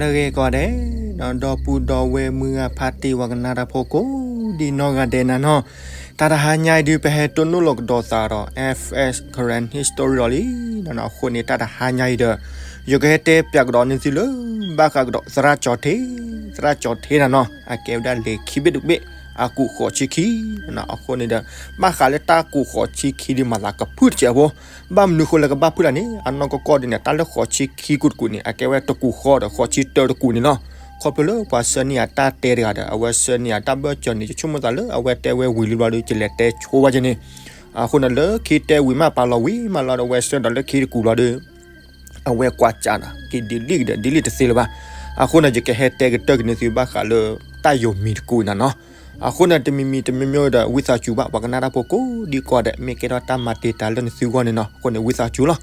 လၢဂ့ၤကိးဂၤဒဲး, ဒီပုၢ်ဒီဝဲၢ်မုၢ်ဂၤဖါတံၢ် ပှၤကနၣ်တၢ်ဖိကိးဒံနီၢ်ဂၤဒဲးနၤနီၤ, တၢ်တဟါညါအံၤဒုး ပဟဲတိၢ်နီၣ်လီၤကဒီးသးဒီး F S Karen History လီၤလံ. အဃိန့ၣ် တၢ်တဟါညါအံၤဒီး ယကဟဲတဲပၠးကဒီးန့ၢ်သုလၢ ဘၣ်ဃးကဒီးသရၣ်ကၠီၤထ့, သရၣ်ကၠီၤထ့နၤနီၤ, အကဲဝဲဒၣ်လံာ်ခံဘ့ၣ်တဘ့ၣ် အကူာ်ဃိးဆံခံ, အဃိန့ၣ်ဒီး ဘၣ်ဃးလၢတၢ်ကူာ်ဃိးဆံခံဒုး မၤသးကဖုၣ်တစဲးဖိ, ဘၣ်မနုၤဃိလၢကဘၣ်ဖုၣ်တၢ်န့ၣ် အနီၢ်ကီၢ်ကီၢ်ဒ်န့ၣ် တၢ်လၢဃိးဆံခံကူာ်တကူာ်န့ၣ် အကဲဝဲတကူာ်ဃိးဒီးဃိးဆံတၢတကူာ်န့ၣ်လီၤ. ခီဖျိလၢပှၤဆှၢန့ၢ်ယၤတၢ်တဲတဂၤဒီး အဝဲဆှၢန့ၢ်ယၤတၢ်ဘၢၣ်စၢၤန့ၣ် ယဆိကမိၣ်သးလၢအဝဲတဲဝဲဝံၤလံဘျီဒီး ယလဲၤတဲဆိဝဲက့ၤန့ၣ်, အဃိန့ၣ် လၢခံတဲဝံၤမးပာ်လီၤဝံၤမးလီၤဒီး အဝဲဆှၢဒီးလၢခံတကူာ်လီၤဒီး အဝဲကွၢ်စးနၤ က့ၤ delete ဒီး delete တသ့လၢၤဘၣ်. အဃိန့ၣ် ယကဟဲတဲကတၢၢ်က့ၤန့ၢ်သုဘၣ်ဃးလၢ တၢ်ယိၤမံၤတကူာ်နၤနီၤ. အဃိန့ၣ် တမံၤမံၤတမံၤမံၤဒီး ဝံသးစူၤဘၣ် ပှၤကနၣ်တၢ်ဖိကိးဒံကိးဂၤဒဲး မ့ၢ်ကဲထီၣ်တၢ်မၤတံာ်တာ်လၢနသုဂီၢ်န့ၣ်နီၤ, အဃိန့ၣ် ဝံသးစူၤလီၤ.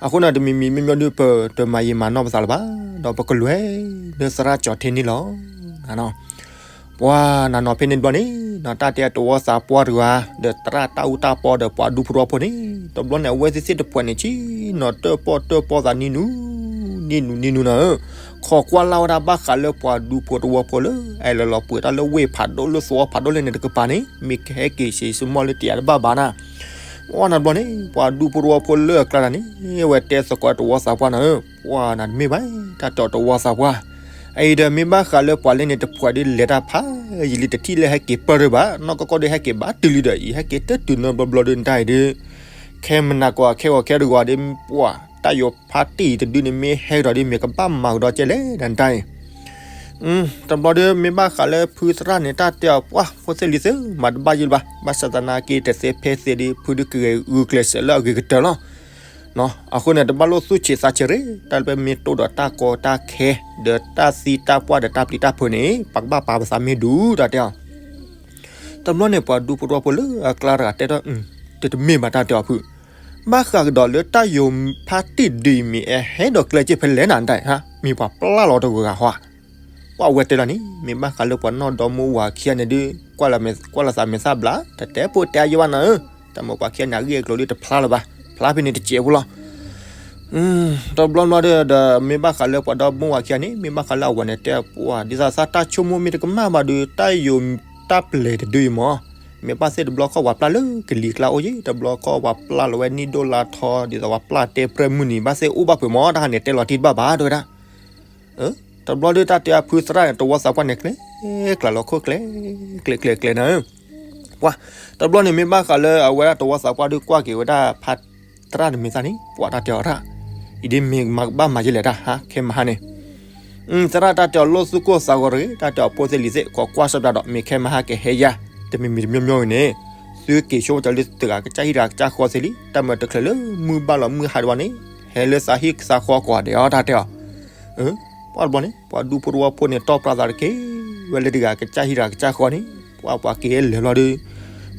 အဃိန့ၣ် တမံၤမံၤမံၤမံၤဒုး ပတမၤယံာ်မၤနီၢ်ပသးလၢၤဘၣ်, ဒီးပကလဲၤလၢသရၣ်ကၠီၤထ့န့ၣ်လီၤ. ပှၤနၤနီၤ ဖဲန့ၣ်တဘျီန့ၣ် တၢ်တဲတဝီသးပှၢ်တဂၤ ဒီးသရၣ်တၢ်အူတၢ်ပီဒီးပှၤဒူဖိတဝီဖိန့ၣ် တဘျီန့ၣ် အဝဲသ့ၣ်သ့ၣ်တဖှဲးန့ၣ် ဆ့ၣ်နီၤတၢၣ်ပီၣ်တၢၣ်ပီၣ်သးနံၤနူၤ နံၤနူၤနံၤနူၤနၤဧၢ, ခိးကွၢ်လၢ်ဝဲဒၣ်ဘၣ်ဃးလၢပှၤဒူဖိတဝီဖိလၢ အဲၣ်လီၤလီၤပှဲၤတၢ်လၢဝ့ၢ်ဖးဒိၣ်လၢသဝီဖးဒိၣ်လဲၣ်န့ၣ်တကပၤန့ၣ် မ့ၢ်ကဟဲက့ၤဆံးစမီၢ်လၢတယးတဘၣ်ဘၣ်နၤ. ပှၤနၤတဘျီန့ၣ် ပှၤဒူဖိတဝီဖိလၢအကျါတၢ်န့ၣ် အဝဲတဲသကိးတဝီသးပှၢ်နၤဧၢ, ပှၤနၤတမ့ၢ်ဘၣ် တၢ်တဲတဝီသးပှၢ် အအံၤဒီးမ့ၢ်ဘၣ်ဃးလၢပှၤလၢန့ၣ်တဖှဲးဒုးလဲၤတၢ်ဖးယံာ်လံ တထံၣ်လၢဟဲက့ၤပၢၢ်တၢ်ဘၣ်, နီၢ်ကီၢ်ကီၢ်ဒုးဟဲက့ၤဘၣ်တုၤလံဒီး အံၤဟဲက့ၤတတုၤနီတဘျီဘျီဒုးနတၢ်အံၤဒုး ခဲမနၤကိးခဲဂီၤခဲတဂီၤဒုး ပှၤတၢ်ယိၤဖါတံၢ်တဒုန့ၣ် မ့ၢ်ဟဲကဒီးဒုး မ့ၢ်ကဘၣ်မၤကဒီးကဲလဲၣ်နတၢ်အံၤ တဘျီဒုး မ့ၢ်ဘၣ်ဃးလၢဖုသရၣ်န့ၣ် တၢ်တဲအီၤ ပှၤ ဖိသ့ၣ်လံၤသ့ၣ် မၤတဘၣ်ယုၢ်လၢၤဘၣ်, ဘၣ်ဆၣ်သနာ်က့ တသ့ဖဲသ့ဒုး ဖုဒုးကဂဲၤဂုာ်ကျဲးစၢးလၢအဂ့ၤကတၢၢ်လီၤ. အဃိန့ၣ် တဘၣ်လိၣ်သူၣ်ဆံးသးဆံးရ့ၣ် တၢ်လၢပမ့ၢ်တိၢ်ဒီးတၢ်ကီတၢ်ခဲ ဒီးတၢ်သံတၢ်ပှၢ်ဒီးတၢ်ပျံၤတၢ်ဖုးန့ၣ် ပကဘၣ်ပာ်ပသးမ့ၢ်ဒူ တၢ်တဲအီၤ တဘျီန့ၣ် ပှၤဒူဖိတဝီဖိလၢအကျါတဂၤတဲထီၣ် တတမ့ၢ်ဘၣ်တၢ်တဲအီၤဖု, ဘၣ်ဃးကဒီးလၢတၢ်ယိၤဖါတံၢ်ဒုးအံၤ မ့ၢ်အဟဲဒီးကျဲက့ၤဖဲလဲၣ်နတၢ်အံၤ မ့ၢ်ပှၤပျၢ်လီၤတဂၤဃီဧါ. ပှၤဝဲတဲလီၤန့ၣ် မ့ၢ်ဘၣ်ဃးလၢပှၤနီၢ်ဒီမါဝၤခံဂၤန့ၣ်ဒုး ကွၢ်လီၤသးမဲာ်သၣ်ဘျါ တတဲဖိတဲအယိဘၣ်နၤဧၢ, တၢ်မ့ၢ်ပှၤခံဂၤန့ၣ် အဂ့ၢ်အကျိၤဒုးတဖျါလၢၤဘၣ်, ဖျါဖဲန့ၣ်တစဲးဖိလီၤ. တဘျီဘျီဒီး မ့ၢ်ဘၣ်ဃးလၢပှၤဒီမါဝၤခံဂၤန့ၣ် မ့ၢ်ဘၣ်ဃးလၢအဝဲန့ၣ်တဲပှၤ ဒ်သိးသးတၢ်ဆိကမိၣ်မ့ၢ်တကမၣ်ဘၣ်ဒီး တၢ်ယိၤတၢ်ပျဲၢ်တဒုအံၤမ့ၢ် မ့ၢ်ဘၣ်သ့ၣ်တဘျီခီၣ်ပှၤပျၢ်လၢကလံၤကျါအိၣ်ယဲ တဘျီခီၣ်ပှၤပျၢ်လီၤဝဲနံၣ်ဒိၣ်လါထီ ဒ်သိးပှၤပျၢ်တဲပြဲၢ်မုၢ်နံၤ ဘၣ်သ့ၣ်အိၣ်ဘၣ်ဖုးမ့ၢ် တၢ်ဟးန့ၣ်တဲလီၤတံၢ်တဘၣ်ဘၣ် တဲဝဲဒၣ် တဘျီဒုးတၢ်တဲအဖုသရၣ်န့ၣ် တဝီသးပှၢ်န့ၣ် ကျဲ ကျဲလီၤခိၣ်ကျဲ ကျဲကျဲကျဲနၤဧၢ, ပှၤ တဘျီန့ၣ်မ့ၢ်ဘၣ်ဃးလၢအဝဲဒၣ်တဝီသးပှၢ်ဒုးကွၢ်က့ၤဝဲဒၣ်ဖါသရၣ်တမံၤသၣ်န့ၣ် ပှၤတၢ်တဲအီၤရၣ်, အံၤဒ်မ့ၢ်မၤကဘၣ်မၤယဲလဲၣ်တၢ်ဟါ ခဲမဟါန့ၣ် သရၣ်တၢ်တဲအီၤလိၣ်သူၣ်ကိၢ်သးဂီၤတဂ့ၤ တၢ်တဲအီၤဖိသ့ၣ်လံၤသ့ၣ် ခိးကွၢ်ဆၢပၠးဒီး မ့ၢ်ခဲမဟါကဟဲယါ တမံၤမံၤတမံၤမံၤအံၤန့ၣ် သုက့ၤဆိကမိၣ်တၢ်လၢတဂၤကစၢ်ဟံၣ်တဂၤကစၢ်ဃီသ့ၣ်လံ တၢ်မၤတချုးလၢမုၢ်ဘၣ်လီၤမုၢ်ဟါတဘျီန့ၣ် ဟဲလၢသးဟံၣ်သးဃီကိးဂၤဒဲးအီၤ တၢ်တဲအီၤ ပှၤတဘျီန့ၣ် ပှၤဒူဖိတဝီဖိန့ၣ် တီၢ်ပြးသးတက့ၢ် ဝဲလၢတဂၤကစၢ်ဟံၣ်တဂၤကစၢ်ဃီန့ၣ် ပှၤပှၤက့ၤလဲၤဘျီဒီး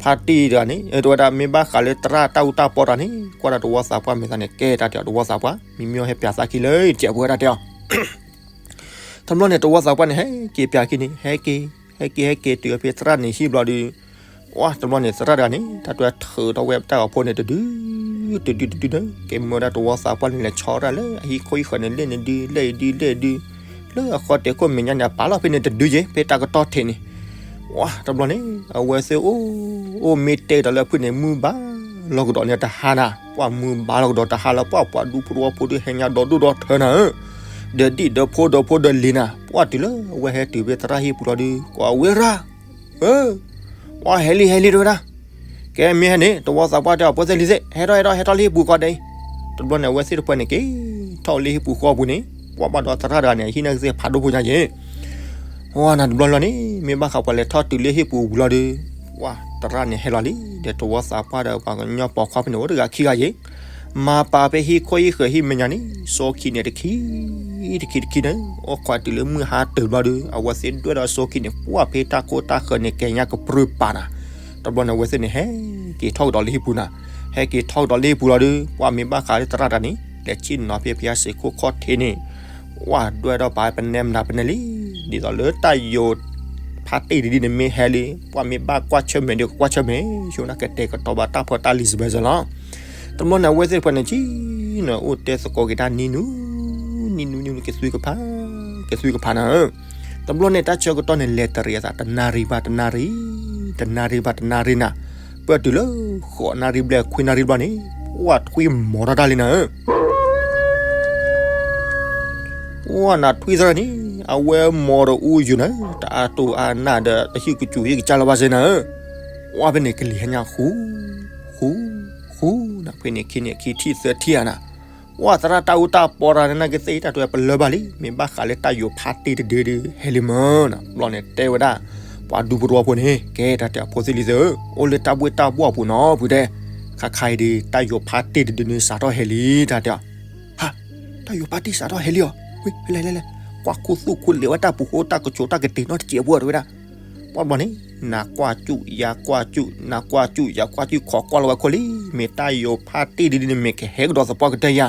ဖါတံၢ်တဂၤန့ၣ် တဲဝဲဒၣ်မ့ၢ်ဘၣ်ဃးလၢသရၣ်တၢ်အူတၢ်ပီတၢ်န့ၣ် ကွၢ်ဒီးတဝီသးပှၢ်မဲာ်သးန့ၣ် ကဲတၢ်တဲအီၤတဝီသးပှၢ် မံမံဟဲပၠးသးခံလၢတစဲးဖိတၢ်တဲအီၤ တဘျီန့ၣ် တဝီသးပှၢ်န့ၣ် ဟဲက့ၤပၠးခံန့ၣ် ဟဲက့ၤ ဟဲက့ၤ ဟဲက့ၤတုၤဖဲသရၣ်န့ၣ်ဟံၣ်ဘျီဒီး ဝဲ တဘျီန့ၣ် သရၣ်တဂၤန့ၣ် တၢ်တွဲထုးထီၣ်ဝဲတၢ်ဂီၤဖိန့ၣ် တဒု တဒု တဒု တဒု ကဲမၢဝဲဒၣ်တဝီသးပှၢ်န့ၣ် လဲၤဆီတၢ်လၢအဟံၣ်ခိၣ်ဟံၣ်ဃၢၤန့ၣ် လဲၣ်န့ၣ်ဒု လဲၣ်အံၤဒု လဲၣ်အံၤဒု လၢအဃီတဲာ်ခိၣ်မဲာ်ညါန့ၣ် အပာ်လီၤဖဲန့ၣ်တဒုယဲ ဖဲတၢ်ကတီၢ်ထံးန့ၣ် ဝဲ တဘျီန့ၣ် အဝဲသ့ၣ်အိၣ် အိၣ်မ့ၢ်တဲကဒီးလၢဖုန့ၣ် မုၢ်ဘါလီၤကဒီးန့ၣ်တဟါနၤ ပှၤမုၢ်ဘါလီၤကဒီးတဟါလၢ ပှၤပှၤဒူဖိတဝီဖိဒုးဟဲညါဒီဒိၣ်ဒီထၢနၤဧၢ ဒီးဒံၣ်ဒီးဖိဒီးဖိဒီးလံၤနၤ ပှၤတုၤလၢအဝဲဟဲတုၤဖဲသရၣ်ဟံၣ်ပူၤလီၤဒုး ကွၢ်ဝဲရၣ် ဧၢ ပှၤဟဲလံဟဲလံတဲဝဲဒၣ် ကဲမ့ၢ်ဟဲန့ၣ် တဝီသးပှၢ်တဲအီၤ ဖိသ့ၣ်လံၤသ့ၣ် ဟဲထီၣ်ဟဲထီၣ် ဟဲထီၣ်လၢဟံၣ်ပူၤဃီဒဲး တဘျီန့ၣ် အဝဲသ့ၣ်တဖၣ်န့ၣ်က့ၤ ထီၣ်လၢဟံၣ်ပူၤဃီပူၤန့ၣ် ပှၤဘၣ်ဒီးသရၣ်တဂၤန့ၣ် အဟံၣ်န့ၣ်ကသ့ၣ်ဖးဒိၣ်ဖိညါယဲ ဝဲနၤတဘျီလီၤန့ၣ် မ့ၢ်ဘၣ်ဃးပှၤလဲၤထီၣ်တုၤလၢဟံၣ်ပူၤဝံၤလီၤဒီး ပှၤသရၣ်န့ၣ်ဟဲလီၤလံ ဒီးတဝီသးပှၢ်ဒီးပှၤကညီပိာ်ခွါဖဲန့ၣ် အိၣ်တဂၤခံဂၤယဲ မၤပာ်ဖဲဟံၣ်ခိၣ်ဟံၣ်ဃၢၤဟံၣ်မဲာ်ညါန့ၣ် စီခံန့ၣ်တခံ တခံတခံန့ၣ် အိၣ်ခိးတုၤလၢမုၢ်ဟါတုၤဘျီဒီး အဝဲသ့ၣ်ဒွဲၣ်ဒီးစီခံန့ၣ် ပှၤဖဲတၢ်ခိၣ်တၢ်ဃၢၤန့ၣ် ကဲညါကပြုၢ်ပာ်နၤ တဘျီန့ၣ် အဝဲသ့ၣ်န့ၣ် ဟဲက့ၤထီၣ်ကဒီးလၢဟံၣ်ပူၤနၤ ဟဲက့ၤထီၣ်ကဒီးလၢဟံၣ်ပူၤလီၤဒီး ပှၤမ့ၢ်ဘၣ်ဃးလၢသရၣ်တဂၤန့ၣ် လဲၤဆ့ၣ်နီၤဖဲဖဲယါစ့ၢ်ခိၣ်ခီၣ်ထံးန့ၣ် ပှၤဒွဲၣ်ဒီးပာ်ပနဲမနုၤပနဲလံ ဒ်သိးလၢတၢ်ယိၤဖါတံၢ်တဒုန့ၣ်မ့ၢ်ဟဲလံ ပှၤမ့ၢ်ဘၣ်ကွၢ်ဆၢၣ်မဲာ်ဒီးကကွၢ်ဆၢၣ်မဲာ် ဆိကမိၣ်ကတဲာ်ကတီၤဘၣ်တၢ်ဖီတၢ်လံၤစဘဲစလီၤ တဘျီန့ၣ် အဝဲသ့ၣ်တဖၣ်န့ၣ် ဆ့ၣ်နီၤအိၣ်တဲသကိးက့ၤတၢ်နံၤနူၤ နံၤနူၤနံၤနူၤကသွံကဖး ကဲသုကဖးနၤဧၢ. တဘျီန့ၣ် တၢ်ဆၢကတီၢ်န့ၣ် လဲၤတရံးအသး တနၣ်ရံၣ်ဘၣ်တနၣ်ရံၣ်, တနၣ်ရံၣ်ဘၣ်တနၣ်ရံၣ်နၤ, ပၢၢ်တုၤလၢ ဃိးနၣ်ရံၣ်ဘျဲၣ် ခွံနၣ်ရံၣ်တဘျီန့ၣ် ပှၢ်ထွံၣ်မီၤထီၣ်တၢ်လံနၤဧၢ. ပှၢ်နၤထွံၣ်သရၣ်န့ၣ် အဝဲမီၤတအူယိာ်နၤဧၢ, တအါတိၢ်အါနၢ်ဒီး တဟံၣ်ကစူၤဟံၣ်ကစၢ်လၢၤဘၣ်စ့ၢ်နၤဧၢ. ပှၢ်ဖဲန့ၣ်ကလံၤဟဲညါဃူ ဃူ ဃူနၤ, ဖဲန့ၣ်ခံန့ၣ်ခံထံၣ်သၢထံၣ်ဧါနၤ. ပှၢ်သရၣ်တၢ်အူတၢ်ပီတဂၤန့ၣ် နကသ့ၣ်တၢ်တဲပလၢၢ်ဘၣ်လံ, မ့ၢ်ဘၣ်ဃးလၢတၢ်ယိၤဖးတ့ၢ်တဒုဒီး ဟဲလံမၢနၤ. တဘျီန့ၣ်တဲဝဲဒၣ် ပှၤဒူဖိတဝီဖိန့ၣ် ကဲတၢ်တဲအီၤ ဖိသ့ၣ်လံၤသ့ၣ်ဧၢ, အိၣ်လၢတၢ်ဘှ့ၣ်တၢ်ဘှီၣ်အပူၤနီၤ ဖုတဲ, ခါခါအံၤဒီး တၢ်ယိၤဖးတ့ၢ်တဒုန့ၣ် စးထီၣ်ဟဲလံ တၢ်တဲအီၤ. ဟါ, တၢ်ယိၤဖးတ့ၢ်စးထီၣ်ဟဲလံဧါ, ဝ့ၢ် ဖဲလဲၣ်လဲၣ်လဲၣ်, ကွၢ်ခူသူၣ်ခူလံာ်ဝဲတၢ်ပူၤဃိ တၢ်ကဆိးတၢ်ကတ့ၤနီတစဲးဖိတဲဝဲဒၣ်. ပှၢ်တဘျီန့ၣ် နၤကွၢ်စူၣ် ယၤကွၢ်စူၣ် နၤကွၢ်စူၣ် ယၤကွၢ်စူၣ် ခိးကွၢ်လီၤဝဲခိၣ်လံ, မ့ၢ်တၢ်ယိၤဖးတ့ၢ်တဒုန့ၣ် မ့ၢ်ကဟဲကဒီးသပှၢ်ကတၢၢ်ယၤ.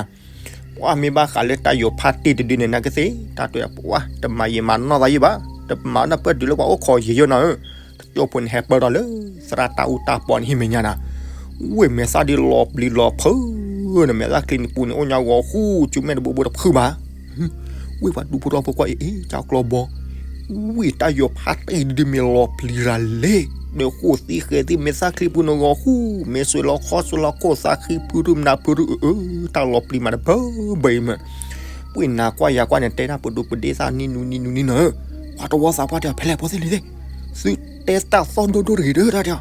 ပှၢ်မ့ၢ်ဘၣ်ဃးလၢတၢ်ယိၤဖးတ့ၢ်တဒုန့ၣ် နကသ့ၣ် တၢ်တဲပှၢ် တမၤယံာ်မၤနီၢ်သးယံာ်ဘၣ်, တမၤနၢ်ပၢၢ်တုၤလၢပှၤအိၣ်ခိးယံာ်ယိာ်နၤဧၢ. တကၠိဖိန့ၣ်ဟဲပၢၢ်ထီၣ်လၢ သရၣ်တၢ်အူတၢ်ပီန့ၣ်ဟံၣ်မဲာ်ညါနၤ, ဝ့ၢ်မဲာ်သၣ်ဒ်လီၤပျံၤလီၤဖုး နမဲာ်သၣ်ချံန့ၣ်ပူၤန့ၣ် အိၣ်ညါဂီၤဃူ စုမဲာ်တဘိဘိတဖုးဘၣ်. ဝ့ၢ်ပှၤဒူဖိတဝီဖိကွၢ်အံၤ အ့ၣ် ကၢ်ကျီဘီ, ဝ့ၢ်တၢ်ယိၤဖးတ့ၢ်တဒုမ့ၢ်လီၤပျံၤရၤလံ, ဒီးဃိၣ်သံဃဲၤသံ မဲာ်သၣ်ချံပူၤန့ၣ်ဂီၤဃူ, မ့ၢ်စွဲးလီၤခီစွဲးလီၤခိၣ် သးဃံဖုရူၢ်မနၤဖုရူၢ်အၢ, တၢ်လီၤပျံၤမးတဘၢဘၢအံၤမး. ပှၤနၤကွၢ်ယၤကွၢ်န့ၣ် တဲတၢ်ပဒိပဒ့သးနံၤနူနံၤနူနံၤနၤဧၢ. ပှၤတဝီသးပှၢ်တဲအီၤ ဖဲလဲၣ် ဖိသ့ၣ်လံၤသ့ၣ်, သုတဲတၢ်သီၣ်ဒိၣ်ဒိၣ်တဂ့ၤဒီး တၢ်တဲအီၤ.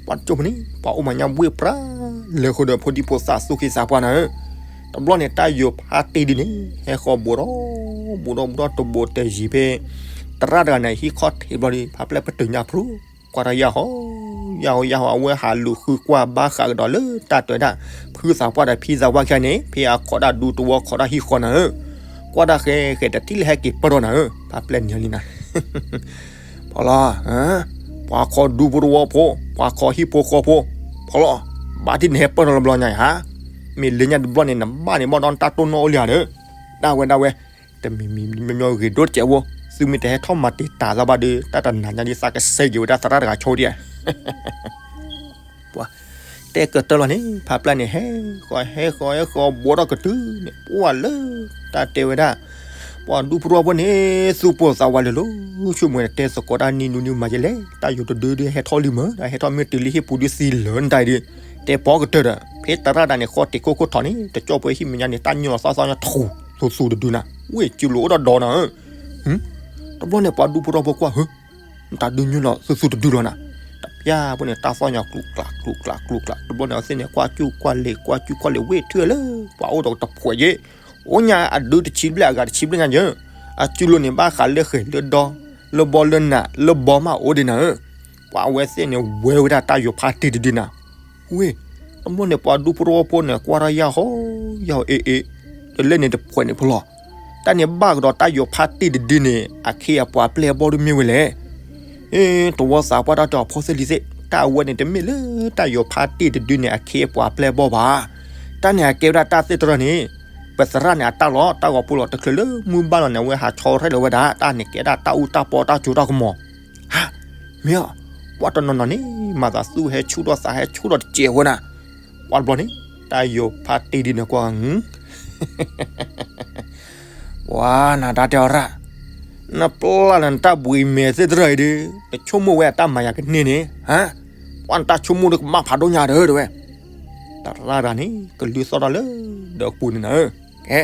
ပှၤတကၠိဖိန့ၣ် ပှၤအိၣ်မၤညါဘှ့ၣ်ပြး လဲၤဃုာ်ဒီးဖိဒံဖိသၣ်သူၣ်က့သးပှၢ်နၤဧၢ. တဘျီန့ၣ် တၢ်ယိၤဖးတ့ၢ်ဒုန့ၣ် ဟဲဃီၤဘူးဒီး ဘူးဒီးဘူးဒီးတဘူးတယံၤဖဲ သရၣ်တဂၤန့ၣ် ဟံၣ်ခီၣ်ထံးဘျီဒီး ဖးပျဲၢ်ပတုာ်ညါဖျိ ကွၢ်တၢ်ယၢ်ဟီ ယၢ်ဟီ ယၢ်ဟီ အဝဲဟးလူၤဃုကွၢ်ဘၣ်ဃးကဒီးလၢတၢ်တဲဝဲဒၣ် ဖုသးပှၢ်ဒီးဖံသးပှၢ်ခံဂၤန့ၣ် ဖဲအခိးတၢ်ဒူတဝီခိးတၢ်ဟံၣ်ဃီနၤဧၢ. ကွၢ်တၢ်ဃဲဃဲ တထံၣ်လၢဟဲက့ၤပၢၢ်ထီၣ်နၤဧၢ, ဖးပျဲၢ်နံၤလံနၤ ဖီလီၤ, ပှၤခိးဒူဖိတဝီဖိ, ပှၤခိးဟံၣ်ဖိဃီဖိ, ဖီလီၤ, ဘၣ်တံၢ်န့ၣ်ဟဲပၢၢ်ထီၣ်လၢဘျီညါဧါ, မ့ၢ်လၢညါတဘျီန့ၣ် နဘၣ်န့ၣ်ဘၣ်ဒီးတၢ်တိၢ်နီၣ်အိၣ်လံဧါဒီး, ဒၣ်ဝဲဒၣ်ဝဲ, တမံၤမံၤမံၤမံၤဂ့ၤဒိၣ်တစဲးဖိ, သုမ့ၢ်တဟဲထီၣ်မၤတံာ်တာ်သးဘၣ်ဒီး တၢ်တနၤညါဒ်သးကစဲးက့ၤဝဲဒၣ်သရၣ်တဂၤဆိဒံးဧါ ပှၤတဲကတၢၢ်လီၤန့ၣ် ဖးပျဲၢ်န့ၣ် ဟဲဃီၤဟဲဃီၤဟဲဃီၤ ဘူးထီၣ်ကတုၤန့ၣ် ပှၢ်လၢ တၢ်တဲဝဲဒၣ် ပှၤဒူဖိတဝီဖိန့ၣ် သူၣ်ပိၢ်သးဝးလၢာ်လီၤ ဆိကမိၣ်တဲသကိးတၢ်နံၤနူနံၤမၤယဲလဲၣ် တၢ်ယိၤတဒုဒုဟဲထီၣ်လံမၢ် ဒီးဟဲထီၣ်မ့ၢ်တုၤလံဟံၣ်ပူၤဒုသံလၢာ်နတၢ်အံၤဒု တဲပီကတၢၢ်ဒီး ဖဲသရၣ်တဂၤန့ၣ် ဃီၣ်တံာ်ခိၣ်ခိၣ်ထီၣ်န့ၣ် တကၠိဖိဟံၣ်မဲာ်ညါန့ၣ် တၢ်ညိၣ်လီၤသီသီညါထူၣ် သူသူတဒုနၤ ဝ့ၢ်စုလိၤအိၣ်ဒီးဒီးနၤဧၢ တဘျီန့ၣ် ပှၤဒူဖိတဝီဖိကွၢ် ဟၢ နတၢ်ဒုးညိၣ်လီၤသူသူတဒုလီၤနၤ, တပျၢ်ဖိန့ၣ် တၢ်သီၣ်ညါကျူးကျးကျူးကျးကျူးကျး တဘျီန့ၣ် အဝဲသ့ၣ်န့ၣ် ကွၢ်စူၣ်ကွၢ်လံာ်ကွၢ်စူၣ်ကွၢ်လံာ် ဝ့ၢ်ထံၣ်ဝဲလၢ ပှၤအိၣ်ဒီးတဖှဲးယ့ၣ်, အိၣ်ညါအဒုတဆံဘျဲၣ်အဂၤတဆံဘျဲၣ်ညါယ့ၣ်, အစုလိၤန့ၣ် ဘၣ်ဃးလၢဃဲၤလၢဒီ လၢဘီလၢနး လၢဘီမးအိၣ်ဒံးနၤဧၢ, ပှၤအဝဲသ့ၣ်န့ၣ် ဝဲဝဲဒၣ်တၢ်ယိၤဖးတ့ၢ်တဒုနၤ ဝ့ၢ်, တဘျီန့ၣ် ပှၤဒူဖိတဝီဖိန့ၣ် ကွၢ်ထီၣ်ယၢ်ဟီ ယၢ်ဟီ အ့ၣ်အ့ၣ်, တလဲၣ်န့ၣ်တဖှဲးန့ၣ်ဖီလီၤ, တၢ်န့ၣ်ဘၣ်ကဒီးတၢ်ယိၤဖးတ့ၢ်တဒုန့ၣ် အခ့အပှၤပျဲၢ်အဘီၣ်ဒုမ့ၢ်ဝဲလဲၣ်. အ့ တဝီသးပှၢ်တၢ်တဲအီၤဖိသ့ၣ်လံၤသ့ၣ်, တၢ်အဝဲန့ၣ်တမ့ၢ်လၢတၢ်ယိၤဖးတ့ၢ်တဒုန့ၣ် အခ့အပှၤပျဲၢ်အဘီၣ်ဘၣ်. တၢ်န့ၣ်အကဲဝဲဒၣ်တၢ်သ့ၣ်တဖၣ်န့ၣ်, ပသရၣ်န့ၣ်အတၢ်လီၤ, တၢ်ဂီၤဖိလီၤ, တချုးလၢမုၢ်ဘၣ်လီၤန့ၣ် အဝဲဟးဆီရဲၣ်လီၤဝဲဒၣ် တၢ်န့ၣ်ကဲဒၣ်တၢ်အူတၢ်ပီတၢ်စိတၢ်ကမီၤ ဟါ, မ့ၢ်အီၤ, ပှၤတနီၤနီၤန့ၣ် မၤသးသူၣ်ဟဲဆူၣ်ထီၣ်သးဟဲဆူၣ်ထီၣ်တစဲးဖိနၤ, ပှၤတဘျီန့ၣ် တၢ်ယိၤဖးတ့ၢ်ဒုန့ၣ်ကွၢ်, ပှၤနတၢ်တဲအီၤရၣ်, နပျၢ်လၢနတၢ်ဘှံးမဲာ်သ့ၣ်တဖၣ်အံၤဒီး နဆိကမိၣ်ဝဲအတၢ်မၤယၤကန့ၢ်န့ၣ်, ဟါ, ပှၤနတၢ်ဆိကမိၣ်ဒီးကမၣ်ဖးဒိၣ်ညါဒီး တဲဝဲ သရၣ်တဂၤန့ၣ် ကလုၢ်သီၣ်ထီၣ်လၢဒီးပူၤန့ၣ်နၤဧၢ, ကဲ,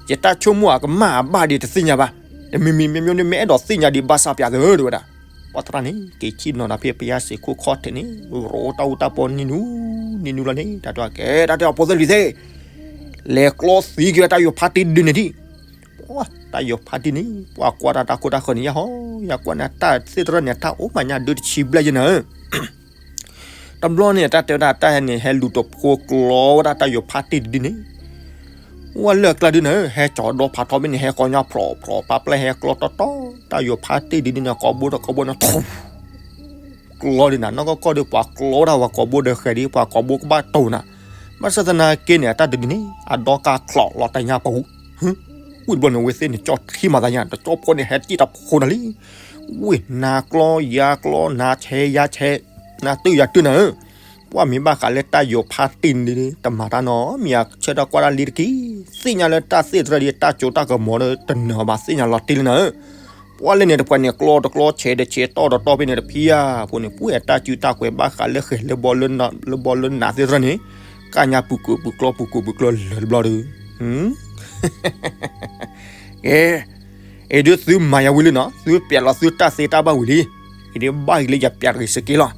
ယတၢ်ဆိကမိၣ်အကမၣ်အဘၣ်ဒံးတသ့ၣ်ညါဘၣ်, တမံၤမံၤမ့မ့ၢ်မ့ၢ်အဲၣ်ဒိးသ့ၣ်ညါဒံးဘၣ်ဆၣ်ပျးသၢတဲဝဲဒၣ်, ပှၤသရၣ်န့ၣ် က့ၤဆံၣ်နီၤနၤဖဲပယါစ့းခိၣ်ခီၣ်ထံးန့ၣ် ရိတၢ်အူတၢ်ပီနံၤနူနံၤနူလီၤန့ၣ် တၢ်တဲအီၤကဲ တၢ်တဲအီၤဖိသ့ၣ်လံၤသ့ၣ်, လဲၤကျီသံက့ၤတၢ်ယိၤဖးတ့ၢ်ဒုန့ၣ်ဒံး, တၢ်ယိၤဖးတ့ၢ်န့ၣ် ပှၤကွၢ်တၢ်တၢ်ခိၣ်တၢ်ဃၢၤန့ၣ် ယၢ်ဟီ, ယၤကွၢ်န့ၣ် တၢ်သ့ၣ်တဖၣ်န့ၣ် တၢ်အိၣ်မးညါဒုတဆံဘျဲၣ်ယဲနၤဧၢ တဘျီန့ၣ် တၢ်တဲဝဲဒၣ်တၢ်ဟဲန့ၣ် ဟဲလူၤတဖိကျီဝဲဒၣ်တၢ်ယိၤဖးတ့ၢ်တဒုန့ၣ်, ဝဲလၢအကျါဒုန့ၣ် ဟဲကၠီၤဒီဖးထီဘ့ၣ်န့ၣ် ဟဲဃီၤညါဖျိးဖျိး ပှၤပျဲၢ်ဟဲကျီတီတီ, တၢ်ယိၤဖးတ့ၢ်တဒုန့ၣ် ကိးဘိဒီးကိးဘိန့ၣ် ထူၣ် ကျီဒုနၤ, နီၢ်ကီၢ်ကီၢ်ဒီးပှၤကျီဝဲဒၣ်ပှၤကိးဘိဒီးဃဲၤဒံး ပှၤကိးဘိကဘၣ်တိၢ်နၤ, ဘၣ်ဆၣ်သနာ်က့န့ၣ် အတၢ်ဒုးန့ၣ် အဒီကါချီးလီၤတညါပူၤ, ဝံၣ်တဘျီန့ၣ် ဝဲသ့ၣ်န့ၣ် ကၠီထံမၤသးညါ တကၠီဖိန့ၣ် ဟဲတံၢ်တဖိနၤလံ, ဝံၣ်နၤကျီယၤကျီ နၤဆဲးယၤဆဲး, နၤတုၤယၤတုၤနၤဧၢ, ပှၢ်မ့ၢ်ဘၣ်ဃးလၢတၢ်ယိၤဖါတံၢ်န့ၣ် တမၤတၢ်နီတမံၤ ဆၢထၢၣ်ကွၢ်တၢ်လံတက့ၢ်. သ့ၣ်ညါလၢတၢ်သ့ၣ်တဖၣ်ဒီး တၢ်စိတၢ်ကမီၤဒီး တနၢၤဘၣ် သ့ၣ်ညါလီၤတံၢ်လံနၤဧၢ. ပှၢ်လၢန့ၣ်တပှၢ်န့ၣ် ကျီတကျီ ဆဲးတဆဲး တီၢ်တတီၢ်ဖဲန့ၣ်တဖၣ်အံၤ ဖိန့ၣ် ပှၢ်အတၢ်စုတၢ်ကွဲးဘၣ်ဃးလၢဃဲၤလၢဘီလၢနးသ့ၣ်တဖၣ်န့ၣ် ကညါပူၤကိးပူၤကျီ ပူၤကိးပူၤကျီလၢာ်တဘျီဒီး ကဲ အံၤဒုးသုမၤယၤဝံၤလံနီၤ, သုပျဲလီၤသုတၢ်သ့တၢ်ဘၣ်ဝံၤလံ. အံၤဒုးဘၣ်ယံၤလၢယပျဲတဂ့ၤစ့ၢ်ကီးလီၤ.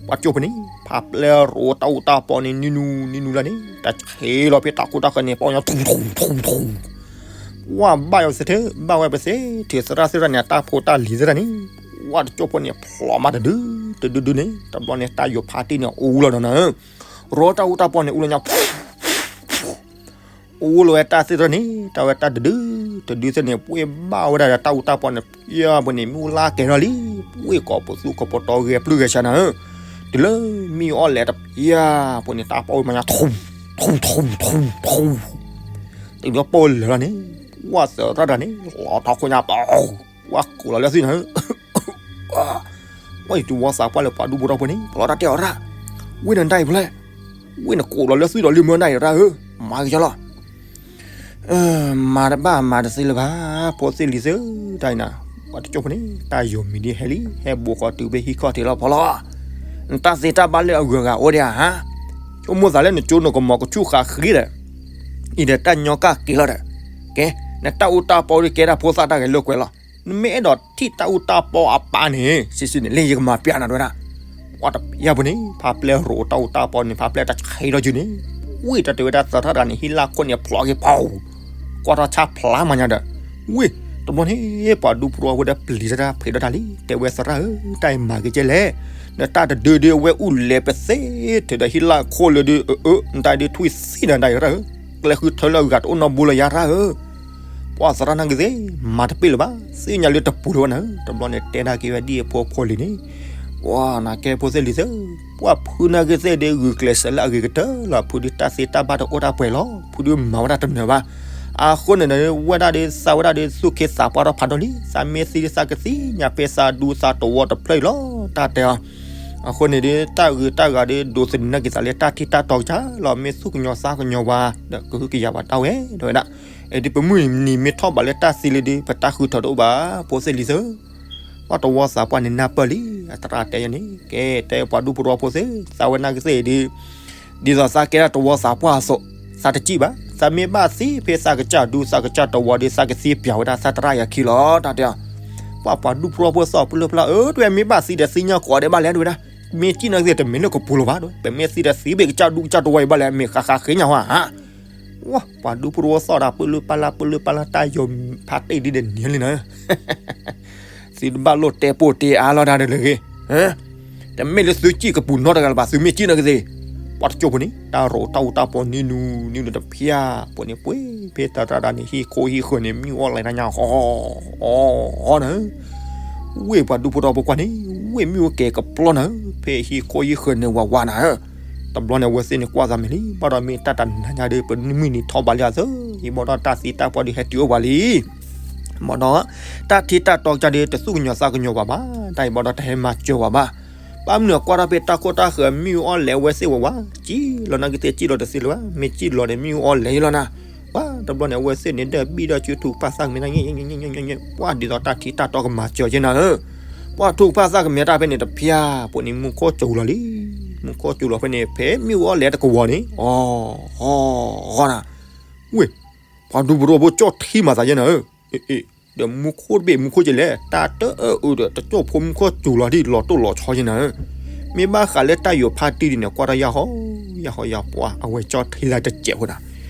ပှၤကၠိဖိန့ၣ် ဖးပျဲရိးတၢ်အူတၢ်ပီန့ၣ် နံၤနူနံၤနူလၢ်န့ၣ် တၢ်ဆဲးလီၤဖဲတၢ်ခိၣ်တၢ်ဃၢၤန့ၣ် ပီညါထူထူထူထူ, ပှၢ်ဘၣ်ယၤဝဲသ့ၣ်, ဘၣ်ဝဲပသ့ၣ်, ထံၣ်သရၣ်သ့ၣ်တဖၣ်န့ၣ် အတၢ်ဖိတၢ်လံၤသ့ၣ်တဖၣ်န့ၣ်, ပှၢ်တကၠိဖိန့ၣ် ဖျိးမးတဒု တဒုဒုန့ၣ် တဘျီန့ၣ် တၢ်ယိၤဖါတံၢ်န့ၣ် အူလီၤဒီးနၤဧၢ, ရိးတၢ်အူတၢ်ပီန့ၣ် အူလၢညါ အူလီၤဝဲတၢ်သ့ၣ်တဖၣ်န့ၣ် တၢ်ဝဲတၢ်တဒု တဒုသ့ၣ်န့ၣ် ပှၢ်ဘၣ်ဝဲဒၣ်ဒီးတၢ်အူတၢ်ပီန့ၣ် ပှၢ်ဖိန့ၣ် မ့ၣ်အူလၢကဲထီၣ်လံ, ပှၢ်ကိးပသူကိးပတီၢ်ဂဲၤပျုၢ်ဂဲၤဆှးနၤဧၢ, တုၤလၢမ့ၣ်အူအီၣ်လဲၣ်တဖၣ်အံၤ ပှၢ်ဖိန့ၣ် တၢ်ပီဝဲမၤညါ ထူထူထူထူ, တုၤလၢပီၣ်လၢာ်လီၤန့ၣ် ပှၢ်သရၣ်တဂၤန့ၣ် လီၤထီၣ်ခိၣ်ညါပီ ပှၢ်ကိးလီၤလၢသွံၣ်နၤဧၢ, ပှၢ်ယတဝီသးပှၢ်လၢပှၤဒူဖိထီဖိန့ၣ် ပလီၢ်တၢ်တဲအီၤရၣ်, ဝ့ၢ်နတၢ်အံၤဖဲလဲၣ်, ဝ့ၢ်နကိးလီၤလၢသွံၣ်ဒီးလၢမၢနတၢ်အံၤရၣ်ဧၢ, မၤက့ၤကၢ်လီၤ မၤတဘၣ်မၤတသ့လၢၤဘၣ်, ဖိသ့ၣ်လံၤသ့ၣ်ဧၢ, တၢ်အံၤနၤ, ပှၤတကၠိဖိန့ၣ် တၢ်ယိၤမံၤဒ်ဟဲလံ ဟဲဘိးဃီတုၤဖဲဟံၣ်ခီၣ်ထံးလီၤဖီလီၤ, နတၢ်သ့တၢ်ဘၣ်လၢအဂုၤအဂၤအိၣ်ဒံးဧါဟါ, ဆိကမိၣ်သးလၢနကၠိနကမီၤကဆူၣ်ဃာ်ဃ့ဒီး, အံၤဒီးတၢ်ညီကၢ်က့ၤလီၤဒီး, ကဲ, နတၢ်အူတၢ်ပီဒ်ကဲတၢ်ဖိသၣ်တၢ်ဂဲၤလိာ်ကွဲလီၤ, နမ့ၢ်အဲၣ်ဒိးထံၣ်တၢ်အူတၢ်ပီအပၢ်န့ၣ် စံးစံးန့ၣ် လၢယကမၤပျဲနၤတဝဲဒၣ် ပှၢ်တပျဲဖိန့ၣ် ဖးပျဲရိးတၢ်အူတၢ်ပီန့ၣ် ဖးပျဲတၢ်ဆံးထီၣ်ယုာ်န့ၣ်, ဝ့ၢ်တၢ်တဲဝဲဒၣ်သရၣ်တဂၤန့ၣ် ဟံးလၢခိၣ်န့ၣ်ဖျိးက့ၤပီ, ကွၢ်ထီၣ်ဆၣ်ဖျါမၤညါဒီး, ဝ့ၢ်, တဘျီန့ၣ် ပှၤဒူဖိထီဖိဒီးပျံၤတၢ်ဖံးဒီးတၢ်လံ, တဲဝဲသရၣ်ဧၢ, တၢ်အံၤမၤက့ၤကဲလဲၣ်, နတၢ်တဒုဒုအဝဲအူလဲၤပသ့, ထဲဒီးဟံးလၢခိၣ်လၢဒု, အၢ, နတၢ်ဒုထွံၣ်သံနၤတၢ်အံၤရၣ်ဧၢ, ကျဲဃုထၢလၢအဂၤတအိၣ်နီတဘိလၢၤယၤရၣ်ဧၢ ပှၢ်သရၣ်နာ်က့ၤသ့ၣ်, မၤတပ့ၢ်လၢၤဘၣ်, သ့ၣ်ညါလၢတပူၤလၢၤဘၣ်နၤ, တဘျီန့ၣ်တဲဒၣ်က့ၤဝဲဒ်အဖိအဖိလံၤန့ၣ်, ပှၢ်နကဲဖိသ့ၣ်လံၤသ့ၣ်, ပှၢ်ဖုနာ်က့ၤသ့ၣ်ဒုးဂုာ်ကျဲးစၢးလၢအဂ့ၤကတၢၢ်လီၤ, ဖုဒုးတၢ်သ့တၢ်ဘၣ်တအိၣ်တၢ်ပှဲၤလီၤ, ဖုဒုးမၤဝဲဒၣ်တနၢၤဘၣ်, အဃိန့ၣ်ဒီး ဝဲဒၣ်ဒီးသးဝဲဒၣ်ဒီးသူၣ်ခ့သးပှၢ်ထီၣ်ဖးဒိၣ်လံ, သးမ့ၢ်သံဒုးသးကသ့ၣ်ညါဖဲသးဒူသးတဝီတဖျၢၣ်အံၤလီၤ, တၢ်တဲအီၤ အဃိန့ၣ်ဒီး တၢ်ဂ့ၤတၢ်ဂၤဒီး ဒိးသန့ၤနာ်က့ၤသးလၢတၢ်ထံၣ်တၢ်တီကစၢ်လီၤ, မ့ၢ်သူၣ်ကညီၤသးကညီၤဝဲဒီး ကဟုကယာ်ဘၣ်တၢ်ဝဲ ဒီးဝဲဒၣ်, အဒုးပမုၢ်နံၤမ့ၢ်ထီၣ်ဘးလၢတၢ်သံလံဒီး ပတၢ်ဃုထၢတအိၣ်ဘၣ်, ဖိသ့ၣ်လံၤသ့ၣ်, ပှၢ်တဝီသးပှၢ်န့ၣ်နၢ်ပၢၢ်လံ, အသရၣ်တဲယၤန့ၣ် ကဲတဲပှၤဒူဖိထီဖိသ့ၣ်, သးဝဲနာ်က့ၤသ့ၣ်ဒီး ဒ်သိးသးကဲဒၣ်တဝီသးပှၢ်အသိး, သးတစံၣ်ဘၣ်, သးမ့ၢ်ဘၣ်သံဖဲသးကစၢ်ဒူသးကစၢ်တဝီဒီး သးကသံပၠးဝဲဒၣ်သးသရၣ်ယၤခံလီၤ, တၢ်တဲအီၤ, ပှၢ်ပှၤဒူဖိထီဖိသ့ၣ်ပလၢ်ပလၢ်ဧၢ, တဝဲမ့ၢ်ဘၣ်သံဒီးသံညါကိးဂၤဒဲးဘၣ်လဲၣ် တဝဲဒၣ်, မ့ၢ်စံၣ်နာ်က့ၤသ့ၣ်တမ့ၢ်လၢကပူၤလၢၤဘၣ်, ပမ့ၢ်သံဒီးသံဘၣ်ကစၢ်ဒူကစၢ်တဝီအံၤဘၣ်လဲၣ်, မ့ၢ်ဃးဃးဃ့ညါဝဲဧါ ဝဲ ပှၤဒူဖိထီဖိသ့ၣ်ဒီး ပလၢ်ပလၢ်ပလၢ်ပလၢ် တၢ်ယိၤဖါတံၢ်ဒ်န့ၣ်လံနၤ, သုတဘၣ်လိၣ်တဲပိၢ်တဲအါလီၤတၢ်ဒီးလၢဂ့ၤ, တမ့ၢ်လၢသုစံၣ်ကပူၤနီတဂၤလၢၤဘၣ်, သုမ့ၢ်စံၣ်နာ်က့ၤသ့ၣ်, ပှၢ်တကၠိဖိန့ၣ် တၢ်ရိးတၢ်အူတၢ်ပီနံၤနူနံၤနူတဖၣ်အံၤ ပှၤန့ၣ်ပှ့ၤဖဲတၢ်တၢ်တၢ်န့ၣ် ဟံၣ်ခိၣ်ဟံၣ်ဃၢၤန့ၣ် မ့ၣ်အူအီၣ်လဲၤတၢ်ညါ အီအီအီနၤ ဝ့ၢ်ပှၤဒူဖိထီဖိကွၢ်န့ၣ် ဝ့ၢ်မ့ၣ်အူကဲၤကပျီနၤဧၢ, ဖဲဟံၣ်ခိၣ်ဟံၣ်ဃၢၤန့ၣ်ဝးဝးနၤဧၢ, တဘျီန့ၣ် အဝဲသ့ၣ်န့ၣ်ကွၢ်သးမဲာ်လံ, ဘၣ်ဒီးမ့ၢ်တၢ်တနၤညါဒီး ပမုၢ်နံၤထီၣ်ဘးလံအသိး, ယဘၣ်ဒီးတၢ်သံတၢ်ပှၢ်ဒီးဟဲတုၤအိၣ်ပှၤလံ, ဘၣ်ဒီး တၢ်ထံၣ်တၢ်တီကစၢ်ဒီး တသူၣ်ကညီၤသးကညီၤဘၣ်ဘၣ်, တၢ်အံၤဘၣ်ဒီးတဟဲမၤစၢၤဘၣ်ဘၣ်, ဘၣ်မနုၤကွၢ်ထီၣ်ဖဲတၢ်ခိၣ်တၢ်ဃၢၤမ့ၣ်အူအီၣ်လဲၤဝဲသ့ၣ်ဝးဝး, စံၣ်လီၤနာ်က့ၤသ့ၣ် စံၣ်လီၤတသ့လၢၤဘၣ်, မ့ၢ်စံၣ်လီၤဒီးမ့ၣ်အူအီၣ်လဲၤယလီၤနၤ, ပှၢ်တဘျီန့ၣ် အဝဲသ့ၣ်န့ၣ် ဒၢဘံၣ်ဒီးစုထူၣ်ကဖၣ်သၣ်ကမဲာ်တၢ် ပှၢ်ဒ်သိးတၢ်ထံၣ်တၢ်တီကမၤစၢၤက့ၤနၤဧၢ, ပှၢ်ထူၣ်ကဖၣ်သၣ်ကမဲာ်တၢ်ဖဲန့ၣ်တဖၣ်အံၤ ပှၤန့ၣ်မူခိၣ်စူၤလီၤလံ, မူခိၣ်စူၤလီၤဖဲန့ၣ် ဖဲမ့ၣ်အူအီၣ်လဲၤတကဝီၤန့ၣ်, အီ, အီ, အီနၤ, ဝ့ၢ် ပှၤဒူဖိထီဖိကၠီၣ်ထံမၤသးယဲနၤဧၢ, အ့ ဒီးမူခိၣ်တဘ့ၣ်မူခိၣ်ကလဲၣ် တၢ်တအၢအုးဒီး တကၠိၣ်ဖိမူခိၣ်စူၤလီၤဒ်လီၤတိၢ်လီၤဆီယဲနၤဧၢ, မ့ၢ်ဘၣ်ဃးလၢတၢ်ယိၤဖါတံၢ်ဒ်န့ၣ် ကွၢ်တၢ်ယၢ်ဟီ, ယၢ်ဟီယၢ်ပှၢ် အဝဲကၠီၣ်ထံလၢတစဲးဖိဒၣ်,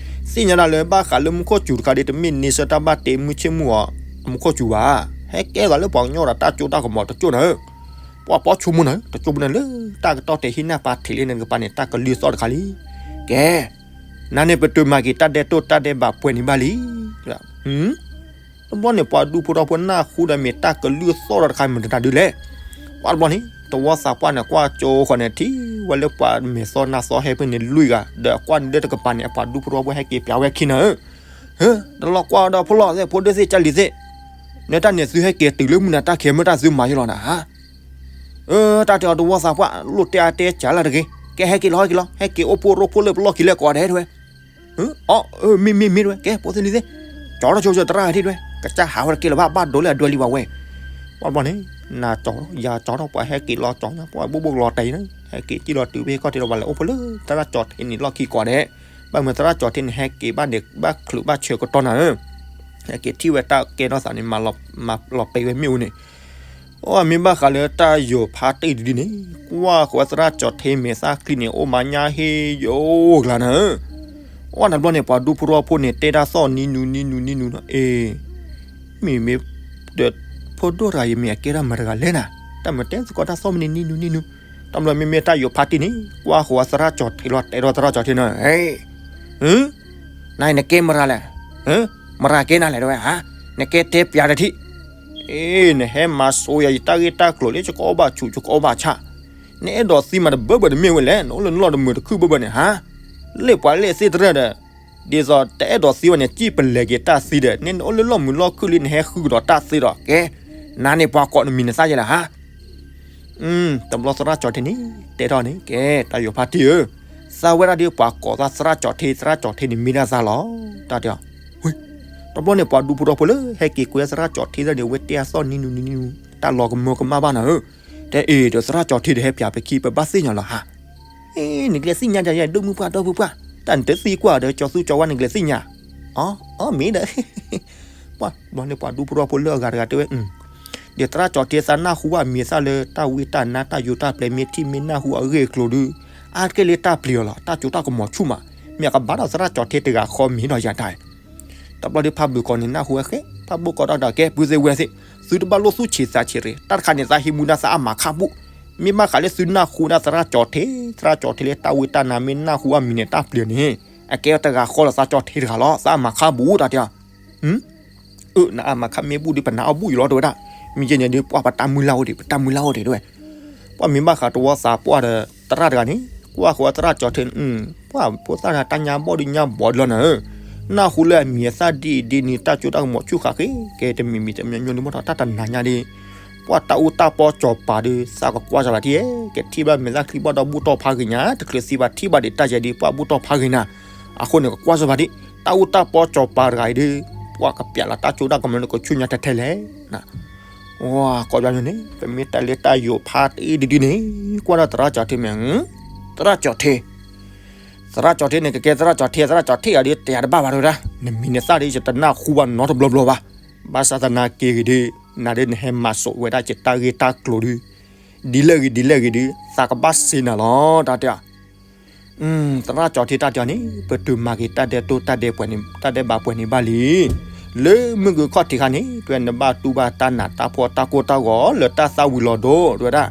သ့ၣ်ညါဒၣ်လၢဘၣ်ဃးလၢမူခိၣ်စူၤတခါဒီး တမ့ၢ်န့ဆၢၣ်တၢ်ဘၣ်တ့မုၢ်ဆ့ၣ်မုၢ်အီၤ အမူခိၣ်စူၤဘၣ်, ဟဲကဲသးလၢပှၤကညီဒီးတၢ်ကၠိတၢ်ကမီၤတကၠိၣ်နၤဧၢ, ပှၤပီဆိကမိၣ်နၤဧၢ, တကၠိၣ်ဖိန့ၣ်လၢ တၢ်ကတီၢ်တဲဟံးန့ၢ်ပာ်ထံးလံန့ၣ်တကပၤန့ၣ် တၢ်ကလုၢ်သီၣ်တခါလံ, ကဲ နၤန့ၣ်ပတုၤမၤက့ၤတၢ်ဒဲးတိၢ်တၢ်ဒဲးဘးပှဲၤန့ၣ်ဘၣ်လံ, တဘျီန့ၣ် ပှၤဒူဖိထီဖိနၢ်ဟူဒီးမ့ၢ်တၢ်ကလုၢ်သီၣ်ဒီးတခါမတၤတၢ်ဒုလဲၣ်, ပှၢ်တဘျီန့ၣ် တဝီသးပှၢ်န့ၣ် ကွၢ်ကၠိဃီန့ၣ် ထံၣ်ဝဲလၢပှၤမဲာ်သီနါသီဟဲဖဲန့ၣ်လွံၢ်ဂၤ ဒီးကွၢ်န့ၣ်လၢတကပၤန့ၣ် အပှၤဒူဖိထီဖိဟဲက့ၤပၠးဝဲခံနၤဧၢ, ဟၢ တလီၤကွၢ်ဒီးဖိလီၤသ့ၣ် ဖိဒိၣ်သ့ၣ်ကၢ်လံၤသ့ၣ်, နတၢ်န့ၣ်သုဟဲက့ၤတုၤလၢမုၢ်နၤတၢ်ခဲမုၢ်တၢ်သုမၤယလီၤနၤဧါ အၢ တၢ်တဲအီၤတဝီသးပှၢ် လိၣ်တဲအါတဲကၢ်လၢတဂ့ၤ, ကဲဟဲက့ၤလီၤ ဟဲက့ၤလီၤ ဟဲက့ၤအိၣ်ဖှိၣ်ရိဖှိၣ်လၢပလီၢ်ခံလဲၣ်ကိးဂၤဒဲး တဲဝဲ. အီ မ့ၢ်မ့ၢ်မ့ၢ် တဲဝဲ. ကဲ ဖိသ့ၣ်လံၤသ့ၣ်, ကၠီထီၣ်ဆိဆိသရၣ်ဂၤထံၣ် တဲဝဲ, ကစၢ်ဟးဝဲတကဲလၢၤဘၣ် ဘၣ်ဒိလၢအဒွဲလံဝဲ. ဘၣ်ဘျီန့ၣ် နၤကၠီ ယၤကၠီထီၣ် ပှၤဟဲက့ၤလီၤကၠီညါ ပှၤဘိၣ်ဘိၣ်လီၤတဲာ်န့ၣ် ဟဲက့ၤကံၣ်လီၤတုၤဖဲခီၣ်ထံးလီၤ ပှၤလဲၤအိၣ်ဖှိၣ်လၢသရၣ်ကၠီထံးန့ၣ်လီၢ်ခံကိးဂၤဒဲး. ဘၣ်မနုၤသရၣ်ကၠီထံးန့ၣ် ဟဲက့ၤဘၣ်န့ၣ် ဘၣ်ချုးဘၣ်ဆၢကတီၢ်နၤဧၢ ဟဲက့ၤထံၣ်ဝဲတၢ်ကဲထီၣ်သးန့ၣ် မၤလီၤပံာ်ဝဲမ့ၣ်အူန့ၣ် အိၣ်မ့ၢ်ဘၣ်ဃးလၢတၢ်ယိာ်ဖးတ့ၢ်ဒ်န့ၣ် ကွၢ်ဃီသရၣ်ကၠီထံးမဲာ်သၣ်ချံန့ၣ် အိၣ်မးညါဟ့ၣ်ယိာ်ကျါနၤဧၢ. အိၣ်တဘျီန့ၣ် ပှၤဒူဖိထီဖိန့ၣ် တဲတၢ်သီၣ်နံၤနူနံၤနူနံၤနူနီၤ အ့ မ့မ့ၢ်ဒီး ဖိဒိၣ်တဂၤအံၤမ့ၢ်အကဲထီၣ်မတၤတဂၤလဲၣ်နၤ, တၢ်မၤတဲသကိးတၢ်သီၣ်မံၤန့ၣ်နံၤနူနံၤနူ, တဘျီမ့မ့ၢ်တၢ်ယိာ်ဖးတ့ၢ်န့ၣ် ကွၢ်ဃီသရၣ်ကၠီထံးလီၤ တဲဒီးသရၣ်ကၠီထံးနီၤ ဟ့ နၤအံၤနကဲမတၤလဲၣ်, မတၤကဲနၤလဲၣ်တဲဝဲဧါ, နကဲတဲပျးတထံၣ်, အ့ နဟဲမၤစိးယၤယတၢ်ဂ့ၢ်တၢ်ကျိၤလၢယကအီၣ်ဘၣ်ဆူး ယကအီၣ်ဘၣ်ဆၣ်, နအဲၣ်ဒိးသံမးတဘၢဘၢတမ့ၢ်ဝဲလဲၣ်, နအိၣ်လၢနလီၢ်တမုာ်တခုၣ်ဘၢဘၢန့ၣ်ဟါ, လၢပှၤလၢသ့ၣ်တရၢၣ်ဒီး, ဒ်သိးတအဲၣ်ဒိးသံဘၣ်န့ၣ် စံၣ်ပလဲၤက့ၤတၢ်သံဒီး နအိၣ်လၢလီၢ်မုာ်လီၢ်ခုၣ်လံ နဟဲဃုကဒီးတၢ်သံဒီး ကဲ, နၤန့ၣ်ပှၤကိးနမံၤနသၣ်ယဲလဲၣ်ဟါ တဘျီသရၣ်ကၠီထံးန့ၣ် တဲထီၣ်န့ၣ် ကဲ တၢ်ယိာ်ဖးတ့ၢ်ဧၢ, သးဝဲဒၣ်ဒီးပှၤကိးသးသရၣ်ကၠီထံး သရၣ်ကၠီထံးန့ၣ်မ့ၢ်ဒၣ်သးလီၤ, တၢ်တဲအီၤ, တဘျီန့ၣ် ပှၤဒူဖိထီဖိလၢဟဲက့ၤကွဲသရၣ်ကၠီထံးသ့ၣ်န့ၣ် ဝဲတဲအသီၣ်နံၤနူနံၤနံၤနူ တၢ်လီၤကမၢကမၣ်ဘၣ်နၤဧၢ, တဲအ့ၣ် ဒီးသရၣ်ကၠီထံးဒီးဟဲပျးပခံ ပဘၣ်သ့ၣ်ညါလီၤဟါ အ့ နကလဲၤသ့ၣ်ညါယၤယဲ ဒိၣ်မုၢ်ပှၢ်ဒီပုၢ်ပှၢ်, တၢ်နတသံကွၢ်ဒီး ကၠီသူကၠီဝါ နကလဲၤသ့ၣ်ညါ, အီ အီ မ့ၢ်ဒီး, ပှၤဘျီန့ၣ် ပှၤဒူဖိထီဖိလၢအဂၤတဂၤတဲဝဲ, ဒီးသရၣ်ကၠီထံးသးနၢ်ဟူဘၣ်အမံၤသၣ်လၢတၢ်ဝံတၢ်နါတၢ်ယိးတၢ်ပျဲၤ မ့ၢ်ထံၣ်မ့ၢ်နၢ်ဟူအဂ့ၢ်အကျိၤဒီး, အါတက့ၢ်လၢတၢ်ပျံၤအီၤလီၤ တၢ်ကၠိတၢ်ကမီၤဆူၣ်မး, မ့ၢ်အကဘၣ်ဒီးသရၣ်ကၠီထံးတဂၤဃီမ့ၢ်ဒီးယၤတၢ် တဘျီဒီးဖးဘျုးကီးန့ၣ် နၢ်ဟူဝဲဃဲ ဖးဘျုးကီးဒီးကဲ ပုၢ်သ့ၣ်ဝဲၢ်သ့ၣ်, သုတဘၣ်လိၣ်သူၣ်ဆံးသးဆံးရ့ၣ်, တၢ်တခါန့ၣ် သးဟံးမူဒါသးအမၤခါဘူး, မ့ၢ်ဘၣ်ဃးလၢသုနၢ်ဟူဒၣ်သရၣ်ကၠီထံး, သရၣ်ကၠီထံးလၢတၢ်ဝံတၢ်နါမ့ၢ်နၢ်ဟူအမံၤန့ၣ် တၢ်ပျံၤန့ၣ်, အကဲတဂၤဃီလီၤ သးကၠီထံးတဂၤလီၤ သးအမၤခါဘူးတၢ်တဲအီၤ, အၢ နအမၤခါမ့ၢ်ဘူးဒီး ပနၢ်အီၣ်ဘူးအံၤလီၤတဲဝဲဒၣ်, မ့ၢ်ယဲန့ၣ်ဒီး ပှၤပတၢ်မုၢ်လၢ်အိၣ်ဒံး ပတၢ်မုၢ်လၢ်အိၣ်ဒံးတဲဝဲ ပှၤမ့ၢ်ဘၣ်ဃးတဝီသးပှၢ်ဒီး သရၣ်တဂၤန့ၣ် ကွၢ်ဃီသရၣ်ကၠီထံး, ပှၤဖိသၣ်တၢ်ညါဘီၣ်ဒုးညါဘီၣ်ဒုးလီၤနၤဧၢ, နၢ်ဟူလၢအမံၤအသၣ်ဒ်အံၤဒ်န့ၣ် တၢ်ကၠိတၢ်ကမီၤဆူၣ်ဃာ်ဃ့ ကဲတမံၤမံၤတမံၤညီနုၢ်မီၢ်ထီၣ်တၢ်တနၤညါဒီး, ပှၤတၢ်အူတၢ်ပီကၠီၤပၤဒီး သးကကွၢ်စၢၤဘၣ်ထံၣ်ဧဲ, ကထံၣ်ဘၣ်မဲာ်သၣ်ချံဘီၣ်ဒီးဘူၣ်တီၢ်ဖးဂ့ၤညါ တချုးသံဘၣ်ထံၣ်ဘၣ်ဒံးတၢ်ယဲဒ် ပှၤဘူၣ်တီၢ်ဖးဂ့ၤနၤ, အဃိန့ၣ် ကကွၢ်စၢၤဘၣ်ဒံး တၢ်အူတၢ်ပီကၠီၤပၤတဂၤအံၤဒီး, ပှၤကပျးလီၤတၢ်ကၠိတၢ်ကမီၤလၢကဆူၣ်ညါထဲထဲလဲၣ် ဝၤ ကိးဘျီန့ၣ် ပမ့ၢ်တဲလၢတၢ်ယိာ်ဖးတ့ၢ်ဒ်ဒ်န့ၣ်, ကွၢ်ဒီးသရၣ်ကၠီထံးမ့ၢ်, သရၣ်ကၠီထံး, သရၣ်ကၠီထံးန့ၣ် ကကဲသရၣ်ကၠီထံး သရၣ်ကၠီထံးဂၤဒီး တဲယၤတဘၣ်ဘၣ်တဲဝဲဒၣ်, နမံၤနသၣ်ဒီး ယတနၢ်ဟူဘၣ်နီတဘျီဘျီဘၣ်, ဘၣ်ဆၣ်သနာ်က့ဂ့ၤဒီး, နၤဒီးနဟဲမၤစိးဝဲဒၣ်ယတၢ်ဂ့ၢ်တၢ်ကျိၤဒီး, ဒ်လဲၣ်ဂ့ၤဒ်လဲၣ်ဂ့ၤဒီး သးကဘၣ်စ့နၤလီၤ တၢ်တဲအီၤ သရၣ်ကၠီထံးတၢ်တဲအီၤန့ၣ် ပတုၤမၤက့ၤတၢ်ဒဲးတိၢ်တၢ်ဒဲးပှဲၤန့ၣ် တၢ်ဒဲးဘးပှဲၤန့ၣ်ဘၣ်လံ. လၢမုၢ်ဂုၤခီၣ်ထံးခါန့ၣ် တဲနဘၣ်တူၢ်ဘၣ်တၢ်နးတၢ်ဖှီၣ်တၢ်ကိၢ်တၢ်ဂီၤလၢတၢ်သၣ်ဝံၤလီၤဒိၣ် တဲဝဲဒၣ်.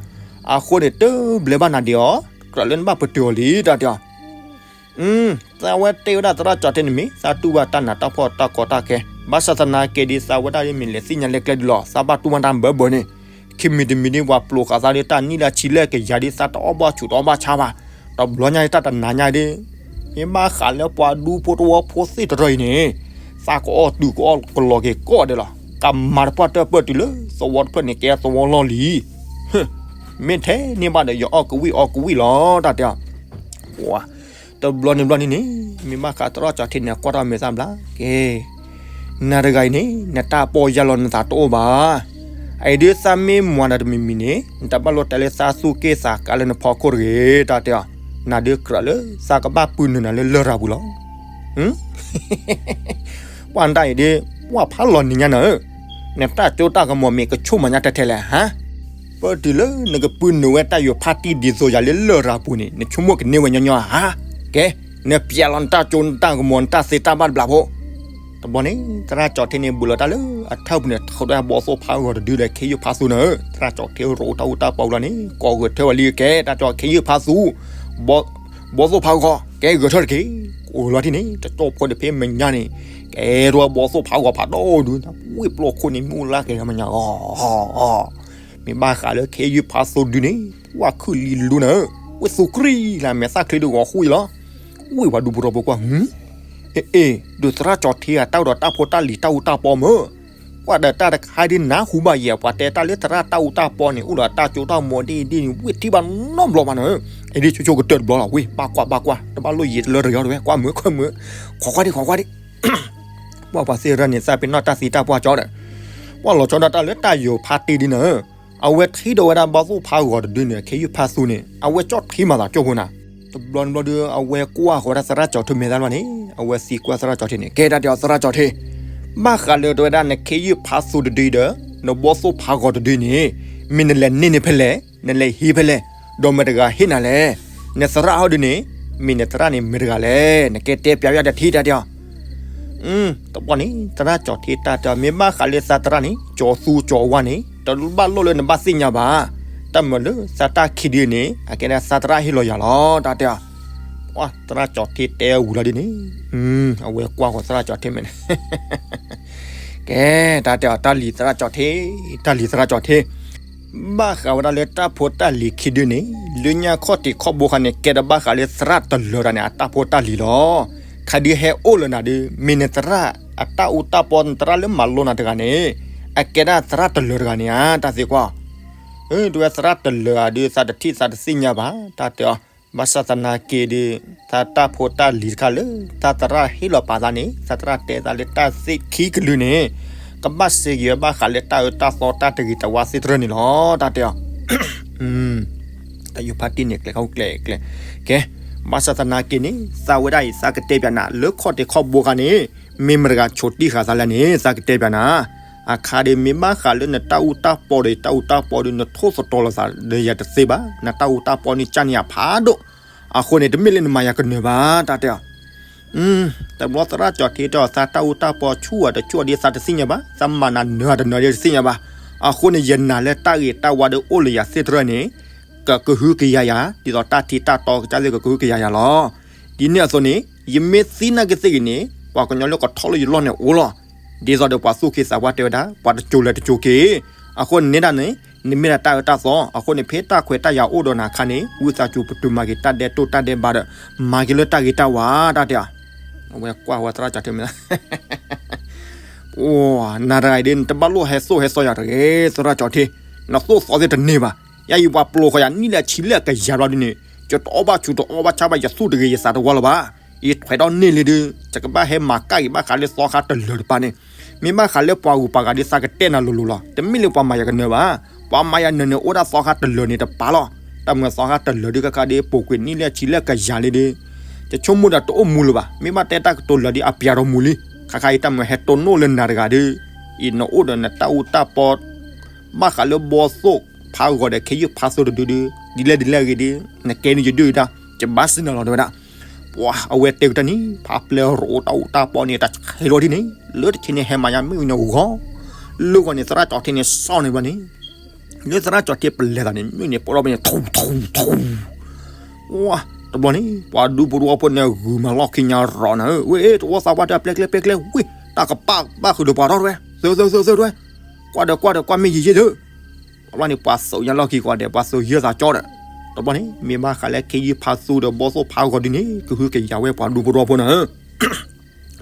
အဃိန့ၣ် တဘျဲဘၣ်နၤဒံးအီၤ ကြၢးလၢနဘၣ်ပတုၤအီၤလံ တၢ်တဲအီၤ သးဝဲတဲဝဲဒၣ်သရၣ်ကၠီထံးန့ၣ်မ့ၢ် သးတူၢ်ဘၣ်တၢ်နးတၢ်ဖှီၣ်တၢ်ကီတၢ်ခဲ, ဘၣ်ဆၣ်သနာ်က့ဒီး သးဝဲဒၣ်ဒ်မ့ၢ်လဲၤသ့ၣ်ညါလဲၤကျဲဒ်လီၤ သးဘၣ်တူၢ်ဘၣ်တၢ်ဘၢဘၢန့ၣ်, ခံမံၤတမံၤဒ်ပှၤပျိးဃာ်သးဒီးတၢ်နံၣ်လၢဆံလၢကယၤဒ်သးတအီၣ်ဘၣ်ဆူးတအီၣ်ဘၣ်ဆါဘၣ်, တဘျီညါဒ်တၢ်တနၤညါဒ် မ့ၢ်ဘၣ်ဃးလၢပှၤဒူဖိတဝီဖိသ့ၣ်တရၢအံၤန့ၣ်, သးကအီၣ်တုၤကအီၣ်ကလီၤက့ၤကိးဂၤဒဲးလီၤ. ကမၤတပှၢ်တၢၢ်ပၢၢ်တုၤလၢသဝီတဖျၢၣ်န့ၣ် ကဲသဝီလီၢ်လံ. မ့ၢ်ထဲန့ၣ်ဘၣ်ဒီး ယအီၣ်ကဝံၣ်အီကဝံၣ်လီၤ တၢ်တဲအီၤ တဘျီန့ၣ်ဘျီန့ၣ်န့ၣ်, မ့ၢ်ဘၣ်ဃးသရၣ်ကၠီထံးန့ၣ် ကွၢ်ထီၣ်မဲာ်သၣ်ဘျါ, ကဲ, နၤတဂၤအံၤန့ၣ် နတၢ်ပီၢ်ယၢ်လီၤနသးတအိၣ်ဘၣ်. အအံၤဒ်သးမ့ၢ်မၤနၤတမံၤမံၤန့ၣ် နတဘၣ်လိၣ်တဲလၢသးသူၣ်က့ၣ်သးကါလၢနဖီခိၣ်တဂ့ၤ တၢ်တဲအီၤ, နၤဒ်ကြၢးလၢသးကဘၣ်ပုၢ်နုာ်နၤလၢလရာ်ပူၤလီၤ. ပှၤနတၢ်အံၤဒ် ပှၤဖးလီၤနံၤညါနၤဧၢ, နတၢ်ကၠိတၢ်ကမီၤမ့ၢ်ကဆိၣ်မးညါထဲထဲလဲၣ်ဟါ ပတုၤလၢနကပုၢ်နုာ်ဝဲတၢ်ယိာ်ဖးတံၢ်ဒ်သိးယၤလၢလရာ်ပူၤန့ၣ် နဆိကမိၣ်ကန့ၢ်ဝဲညီညီဧါ. ကဲ, နပျဲလီၤနတၢ်ကၠိနတၢ်ကမီၤနတၢ်သ့တၢ်ဘၣ်တဘျီဖိ, တဘျီန့ၣ် သရၣ်ကၠီထံးန့ၣ် ဘူးလီၤတၢ်လၢအထၢၣ်ပူၤန့ၣ် ထီၣ်ဒၣ်ဘီသိၣ်ဖးဂီၤတဒုဒီးခ့ယုၢ်ဖးသူနၤဧၢ, သရၣ်ကၠီထံးရိးတၢ်အူတၢ်ပီလီၤန့ၣ် ကိးဂဲၤထၢၣ်ဝဲလံကဲ တၢ်ကၠီခ့ယုၢ်ဖးသူ ဘီသိၣ်ဖးဂီၤ ကဲဂဲၤထၢၣ်တက့ၢ်. အိၣ်လီၤထံၣ်န့ၣ် တကၠီဖိတဖဲမဲာ်ညါန့ၣ် ကဲထီၣ်ဘီသိၣ်ဖးဂီၤဖးဒိၣ်ဒု ဝ့ၢ်ပျိခိၣ်န့ၣ် မ့ၣ်အူလါကဲၤဂၤမဲာ်ညါဂီၤ မ့ၢ်ဘၣ်ဃးလၢခ့ယုၢ်ဖးသူဒုန့ၣ် ဝဲခုၣ်လံလူနၤဧၢ, ဝ့ၢ်သူကြံလၢမဲာ်သၣ်ချံဒုဂီၤဃူအံၤလီၤ. ဝ့ၢ်ပှၤဒူဖိထီဖိကွၢ် အ့ ဒုးသရၣ်ကၠီထံးဧါ တၢ်အိၣ်ဒီးတၢ်ဖိတၢ်လံၤတၢ်အူတၢ်ပီမၢ်, ကွၢ် ပှၤဒီးတၢ်တခါဒ်နၢ်ဟူဘၣ်ယဲ ပှၤတဲတၢ်လၢသရၣ်တၢ်အူတၢ်ပီန့ၣ် အိၣ်ဒီးတၢ်စိတၢ်ကမီၤဒ်အံၤဒ်န့ၣ် ဝ့ၢ်ထံၣ်ဘၣ်နီတဘျီဘၣ်နၤဧၢ. အံၤဒ်ဆိဆိကတၢၢ်တဘျီလီၤ ဝ့ၢ် ဘၣ်ကွၢ်ဘၣ်ကွၢ် တဘၣ်လိၣ်ယံာ်တလၢတဂ့ၤအီၤတဝဲ ကွၢ်မုာ်ကွၢ်မုာ် ခိးကွၢ်ဒံးခိးကွၢ်ဒံး ပှၤပှၤသ့ၣ်ရၢန့ၣ် သးပ့ၤနီၣ်တၢ်သံတၢ်ပှၢ်ကၠီဒီး ပှၤလီၤဆီဒၣ်တၢ်လၢတၢ်ယိၤဖါတံၢ်ဒ်နၤဧၢ. အဝဲထံၣ်ဒီးဝဲဒၣ်ဘီၣ်သိၣ်ဖးဂီၤတဒုန့ၣ် ခ့ယုၢ်ဖးသူန့ၣ် အဝဲကၠီၣ်ထံမၤသးကၠိဖိနၤ. တဘျီတဘျီဒီး အဝဲကွၢ်ဃီၤဝဲဒၣ်သရၣ်ကၠီၤထံမဲာ်သၣ်တဘျီန့ၣ် အဝဲသံကွၢ်သရၣ်ကၠီၤထံန့ၣ် ကဲတၢ်တဲအီၤသရၣ်ကၠီၤထံ ဘၣ်ဃးလၢတဲဝဲဒၣ်နခ့ယုၢ်ဖးသူတဒုဒီး နဘီၣ်သိၣ်ဖးဂီၤတဒုန့ၣ် မ့ၢ်နလဲၤန့ၢ်န့ၣ်ဖဲလဲၣ် နလဲၤဟံးဖဲလဲၣ် ဒီးမတၤတဂၤဟ့ၣ်နၤလဲၣ်. နသရၣ်ဟီဒုန့ၣ် မ့ၢ်နသရၣ်န့ၣ်မတၤတဂၤလဲၣ် နကဲတဲပျးဝဲတထံၣ်တၢ်တဲအီၤ တဘျီန့ၣ် သရၣ်ကၠီၤထံတၢ်တဲအီၤ မ့ၢ်ဘၣ်ဃးလၢသးသရၣ်န့ၣ် ကၠီၤသူကၠီၤဝါန့ၣ် တဘၣ်လိၣ်လၢနဘၣ်သ့ၣ်ညါဘၣ်. တၢ်မၤလၢသးတၢ်ခံဒုန့ၣ် အကဲဒၣ်သးသရၣ်ဟ့ၣ်လီၤယၤလီၤ တၢ်တဲအီၤ. သရၣ်ကၠီၤထံတဲဝံၤလီၤဒ်န့ၣ် အဝဲကွၢ်ဃီၤသရၣ်ကၠီၤထံမဲာ်န့ၣ် ကဲ တၢ်တဲအီၤ တၢ်လံၤသရၣ်ကၠီၤထံ တၢ်လံၤသရၣ်ကၠီၤထံ ဘၣ်ဃးဝဲဒၣ်လၢတၢ်ဖိတၢ်လံၤခံဒုန့ၣ် လၢညါခီၣ်ထံးခီၣ်ဘိခါန့ၣ် ကဲထီၣ်ဘၣ်ဃးလၢသရၣ်တလၢၤတၢ်န့ၣ် အတၢ်ဖိတၢ်လံၤလီၤ. ခါဒုဟဲအိၣ်လၢနၤဒု မ့ၢ်နသရၣ်အတၢ်အူတၢ်ပီ နသရၣ်လၢမၤလိနၤတဂၤန့ၣ် အကဲဒၣ်သရၣ်တလၢၤတဂၤန့ၣ်ဧါ တၢ်သံကွၢ် တဝဲသရၣ်တလၢၤဧါဒု သးတထံၣ်သးတသ့ၣ်ညါဘၣ် တၢ်တဲအီၤ. ဘၣ်ဆၣ်သနာ်က့ဒု သးတၢ်ဖိတၢ်လံၤတခါလၢ သးသရၣ်ဟ့ၣ်လီၤပာ်သးန့ၣ် သးသရၣ်တဲသးလၢတၢ်သ့ၣ်ခံကလုာ်န့ၣ် ကဘၣ်စ့က့ၤဝဲဘၣ်ဃးလၢတၢ်အၢတၢ်သီတၢ်တဂ့ၤတဝါသ့ၣ်တဖၣ်န့ၣ်လီၤ တၢ်တဲအီၤ. တၢ်ယိၤဖါတံၢ်န့ၣ် ကျဲခီကျဲကျဲ ကဲ ဘၣ်ဆၣ်သနာ်က့န့ၣ် သးဝဲဒၣ်အံၤ သးကတဲပျးနၤ လၢခီၣ်ထံးခီၣ်ဘိခါန့ၣ် မ့ၢ်မတၤတဂၤဆိးတံၢ်ဃာ်သးလဲၣ်န့ၣ် သးကတဲပျးနၤ အခါဒု မ့ၢ်ဘၣ်ဃးလၢနတၢ်အူတၢ်ပီဒီး တၢ်အူတၢ်ပီဒု နထိၣ်သတြီၤလိာ်သးဒီးယၤတသ့ဘၣ် နတၢ်အူတၢ်ပီန့ၣ် ကၢ်န့ၢ်ယၤဖးဒိၣ် အဃိန့ၣ် တမ့ၢ်လၢနမၤယၤကနၢၤဘၣ် တၢ်တဲအီၤ. တဘျီသရၣ်ကၠီၤထံတဲအီၤ သးတၢ်အူတၢ်ပီဆူၣ်ဧါတဆူၣ်ဧါဒု သးတသ့ၣ်ညါဘၣ် သးမၤနၤနၢၤဧါတနၢၤဒု တသ့ၣ်ညါဘၣ်. အဃိန့ၣ် ယနာ်လၢတၢ်ဂ့ၤတၢ်ဝါဒုအိၣ်လၢယၤသ့ၣ်တဖၣ်န့ၣ် ကကဟုကယာ်ယၤ ဒ်သိးတၢ်ထံတၢ်တီကစၢ်သ့ၣ်ကကဟုကယာ်ယၤလီၤ. ဒ်န့ၣ်အသိးန့ၣ် ယမ့ၢ်သံနာ်က့သ့ၣ်ဂ့ၤန့ၣ် ပှၤကညီလၢကထီၣ်လၢယလီၢ်န့ၣ်အိၣ်လီၤ. ဒ်သိးဒီးပှၤသူၣ်က့သးပှၢ်တဲဝဲဒၣ် ပှၤတစိၤလဲၤတစိၤက့ၤ အဃိန့ၣ်ဒၣ်န့ၣ် နမ့ၢ်ဒၣ်တၢ်အၢတၢ်သီ အဃိန့ၣ် ဖဲတၢ်ခွဲးတၢ်ယာ်အိၣ်ဒီးနၤအခါန့ၣ် ဝံသးစူၤပတုာ်မၤက့ၤတၢ်ဒဲးတိၢ်တၢ်ဒဲးဘးဒီး မၤက့ၤလၢတၢ်ဂ့ၤတၢ်ဝါ တၢ်တဲအီၤ. အဝဲကွၢ်ဝဲသရၣ်ကၠီၤထံမဲာ် နၤတဂၤအံၤဒ် နတဘၣ်လိၣ်ဟဲသိၣ်ဟဲသီယၤတဂ့ၤ သရၣ်ကၠီၤထံ နသိၣ်သီသ့ၣ်တန့ၢ်ဘၣ်. ယၤအံၤပှၤပျိၤဃီၤယၤနံၣ်လၢအဆံလၢအကယၤဘျီဒ်န့ၣ် ယတအီၣ်ဘၣ်ဆူးတအီၣ်ဘၣ်ဆါဘၣ် ယသူၣ်တဂ့ၤ ယသးတဝါလၢၤဘၣ်. ယထွဲးဒီးန့ၢ်လံဒု ယကဘၣ်ဟဲမၤကၣ်က့ၤဘၣ်ဃးလၢသီခါတလၢၤတပၤန့ၣ် မ့ၢ်ဘၣ်ဃးလၢပှၤဂုၤပှၤဂၤဒု သးကတဲနၤလိၤလိၤလီၤ. တမ့ၢ်လၢပှၤမၤယၤကနၢၤဘၣ်. ပှၤမၤယၤနၢၤန့ၣ် အိၣ်ဒၣ်သီခါတလၢၤန့ၣ်တပၤလီၤ. တၢ်မၤသီခါတလၢၤဒု ခါခါဒု ပိာ်ကွံာ်နံၣ်လၢအဆံလၢအကယၤလံဒု ယဆိကမိၣ်ဒီးတအိၣ်မူလၢၤဘၣ်. မ့ၢ်ဘၣ်တဲတၢ်ကတိၤလၢာ်ဒု အပျးထီၣ်မူလံ. ခါခါအံၤတၢ်မၤဟဲတိၢ်နီၣ်လၢနၤတဂၤဒု အံၤနအိၣ်ဒီးနတၢ်အူတၢ်ပီ ဘၣ်ဃးလၢဘီသိၣ်ဖးဂီၤဒီးခ့ယုၢ်ဖးသိတဒုဒု ဒ်လဲၣ်ဒ်လဲၣ်အဂ့ၢ်ဒု နကဲန့ၢ်ယဒုၣ်တၢ် ယဘၣ်စံးနၤလီၤ တဲဝဲဒၣ်. ပှၤအဝဲတဲကတၢၢ်န့ၣ် ဖးပျဲၢ်ရိၤတၢ်အူတၢ်ပီန့ၣ် တၢ်ဆဲးလီၤဒ်န့ၣ် လၢတဆံန့ၣ်ဟဲမၤညါမ့ၢ်ဝံၤန့ၣ်ဂီၤ လၢဂီၤန့ၣ် သရၣ်ကၠီၤထံန့ၣ် စီၣ်န့ၣ်ဘျီန့ၣ် လၢသရၣ်ကၠီၤထံပလဲၤသးန့ၣ် မ့ၢ်န့ၣ်ပီၢ်ထီၣ်ဘၣ်န့ၣ် ထူထူထူ တဘျီန့ၣ် ပှၤဒူဖိတဝီဖိန့ၣ် ဂုာ်မၤလီၢ်ခံညါရီၤနၤဧၢ ဝဲ တဝီသးပှၢ်တၢ်ပျဲကျဲပျဲကျဲ ဝံ တၢ်ကပၣ်ဘၣ်ဃုာ်ဒီးပှၤထီၣ်တဝဲ သုသုသုသုတဝဲ ကွၢ်ဒီးကွၢ်ဒီးကွၢ်မ့ၢ်ယံာ်ယံာ်သု တဘျီန့ၣ် ပှၤသုးညါလီၢ်ခံကီးဒီး ပှၤသုးယၢၢ်သးကၠီဒီး တဘျီန့ၣ် မ့ၢ်ဘၣ်ဃးလၢခ့ယုၢ်ဖးသူဒီးဘီသိၣ်ဖးဂီၤဒုန့ၣ် ကဟုကယာ်ဝဲပှၤဒူဖိတဝီဖိန့ၣ်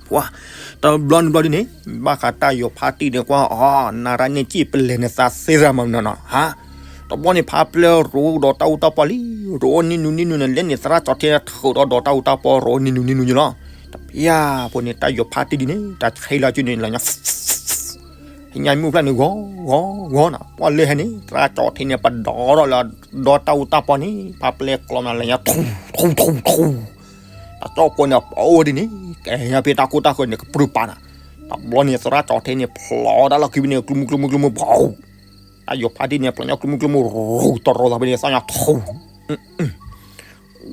ပှၤ တဘျီန့ၣ်ဘျီဒုန့ၣ် ဘၣ်ဃးတၢ်ယိၤဖါတံၢ်န့ၣ်ကွၢ်အီၤ နၤရၢ်န့ၣ်ကံၣ်ပလဲၤနသးသ့ရၤမၤမနုၤနီၤ ဟါ တဘျီန့ၣ် ဖးပျဲၢ်ရိၤဒီးတၢ်အူတၢ်ပီလံ ရိၤအိၣ်နံၣ်နူနံၣ်နူန့ၣ် လဲၤန့ၣ်သရၣ်ကၠီၤထံထုးဒီးဒီးတၢ်အူတၢ်ပီ ရိၤအိၣ်နံၣ်နူနံၣ်နူယလီၤ တပျၢ်ဖိန့ၣ် တၢ်ယိၤဖါတံၢ်ဒ်န့ၣ် တၢ်ဆဲးလီၤကၠုန့ၣ် လီၤညါ ဟညါမုၢ်ဖျၢၣ်န့ၣ် ဂီၤ ဂီၤ ဂီၤနီၤ ပှၤလၢဟဲန့ၣ် သရၣ်ကၠီၤထံန့ၣ် ပဒီးထီၣ်လၢ ဒီးတၢ်အူတၢ်ပီန့ၣ် ဖးပျဲၢ်ကျီမး လီၤညါ ထူ ထူ ထူ ထူ တၢ်ကၠီၣ်ပီန့ၣ် ပအိၣ်ဒ်န့ၣ် ကဲညါဖဲတၢ်ကိၢ်တၢ်ဂီၤန့ၣ် ကပြုၢ်ပာ်နၤ တဘျီန့ၣ် သရၣ်ကၠီၤထံန့ၣ် ဖျိးတၢ်လီၢ်ခံဘ့ၣ်န့ၣ် ကျူမူကျူမူကျူမူ ပှၤ တၢ်ယိၤဖါတံၢ်န့ၣ် ဖျိးညါကျူမူကျူမူ ရိၤတရီၤသးဖဲန့ၣ် သၣ်ညါထူ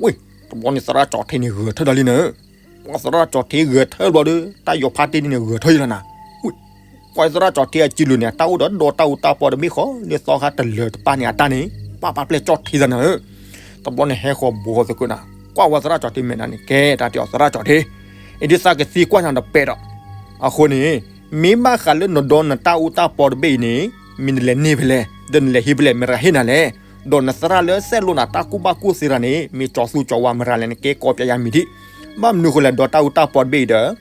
ဝ့ၢ် တဘျီန့ၣ် သရၣ်ကၠီၤထံန့ၣ် ဂဲၤထၢၣ်ဒီးလံနၤ ပှၤသရၣ်ကၠီၤထံဂဲၤထၢၣ်ဘျီဒီး တၢ်ယိၤဖါတံၢ်ဒ်န့ၣ် ဂဲၤထၢၣ်ယလီၤနၤ ဝ့ၢ် ကွၢ်သရၣ်ကၠီၤထံအစုလိၤန့ၣ် တၢ်အိၣ်ဒီးဒီးတၢ်အူတၢ်ပီဒီးမ့ၢ်ဃီ လၢသီခါတလၢၤတပၤန့ၣ် အတၢ်န့ၣ် ပၢ်ပာ်ပျဲၢ်ကၠီၣ်ထံသးနၤဧၢ တဘျီန့ၣ် ဟဲဃီၤဘိးဃီၤသကိးနၤ ကွၢ်ဝဲသရၣ်ကၠီၤထံမဲာ်နၤန့ၣ် ကဲတၢ်တဲအီၤ သရၣ်ကၠီၤထံ အံၤဒ်သးကသံကွၢ်နၤတပဲာ်ဒီး အဃိန့ၣ် မ့ၢ်ဘၣ်ဃးလၢနဒီးနတၢ်အူတၢ်ပီတဘ့ၣ်အံၤန့ၣ် မ့ၢ်နလဲၤန့ၢ်ဖဲလဲၣ် ဒီးနလဲၤဟံးဖဲလဲၣ် မတၤတဂၤဟ့ၣ်နၤလဲၣ် ဒီးနသရၣ်လၢစဲးလိာ်နၤတၢ်ကူၣ်ဘၣ်ကူၣ်သ့တဂၤန့ၣ် မ့ၢ်ကၠီၤသူကၠီၤဝါ မတၤတဂၤလဲၣ် နကဲကိးပျးယၤမံၤဒံး ဘၣ်မနုၤဃိလဲၣ် ဒီးတၢ်အူတၢ်ပီတဘ့ၣ်အံ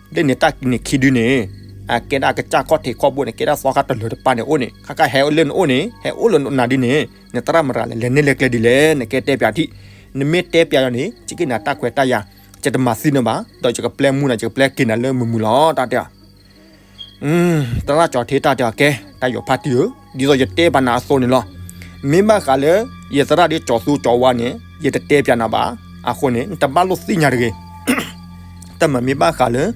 ၤဒီး လၢန့ၣ်တၢ်န့ၣ်ခံဒုန့ၣ် အကဲဒၣ်အကစၢ်ခီၣ်ထံးခီၣ်ဘိန့ၣ် ကဲဒၣ်သီခါတလၢၤတပၤန့ၣ်အိၣ်န့ၣ် ခါခါဟဲအိၣ်လၢနအိၣ်န့ၣ် ဟဲအိၣ်လၢနအိၣ်နၤဒ်န့ၣ် နသရၣ်မုၣ်တဂၤလဲၤလဲၤန့ၢ်လဲၤကျဲဒ်လဲၣ် နကဲတဲပၠးထံၣ်, နမ့ၢ်တဲပၠးယၤန့ၣ် ယကဟ့ၣ်နၤတၢ်ခွဲးတၢ်ယာ်, ယတမၤသံနၤဘၣ်, ဒီးယကပျဲမူနၤ ယကပျဲက့ၤနၤလၢမုာ်မုာ်လီၤ တၢ်တဲအီၤ သရၣ်ကၠီၤထံ တၢ်တဲအီၤ ကဲ တၢ်ယိၤဖါတံၢ်ဧၢ, ဒ်သိးယတဲပာ်နၤအသိးန့ၣ်လီၤ. မ့ၢ်ဘၣ်ဃးလၢ ယသရၣ်ဒ်ကၠီၤသူကၠီၤဝါန့ၣ် ယတတဲပၠးနၤဘၣ်. အဃိန့ၣ် နတဘၣ်လိၣ်သ့ၣ်ညါတဂ့ၤ. တၢ်မၤမ့ၢ်ဘၣ်ဃးလၢ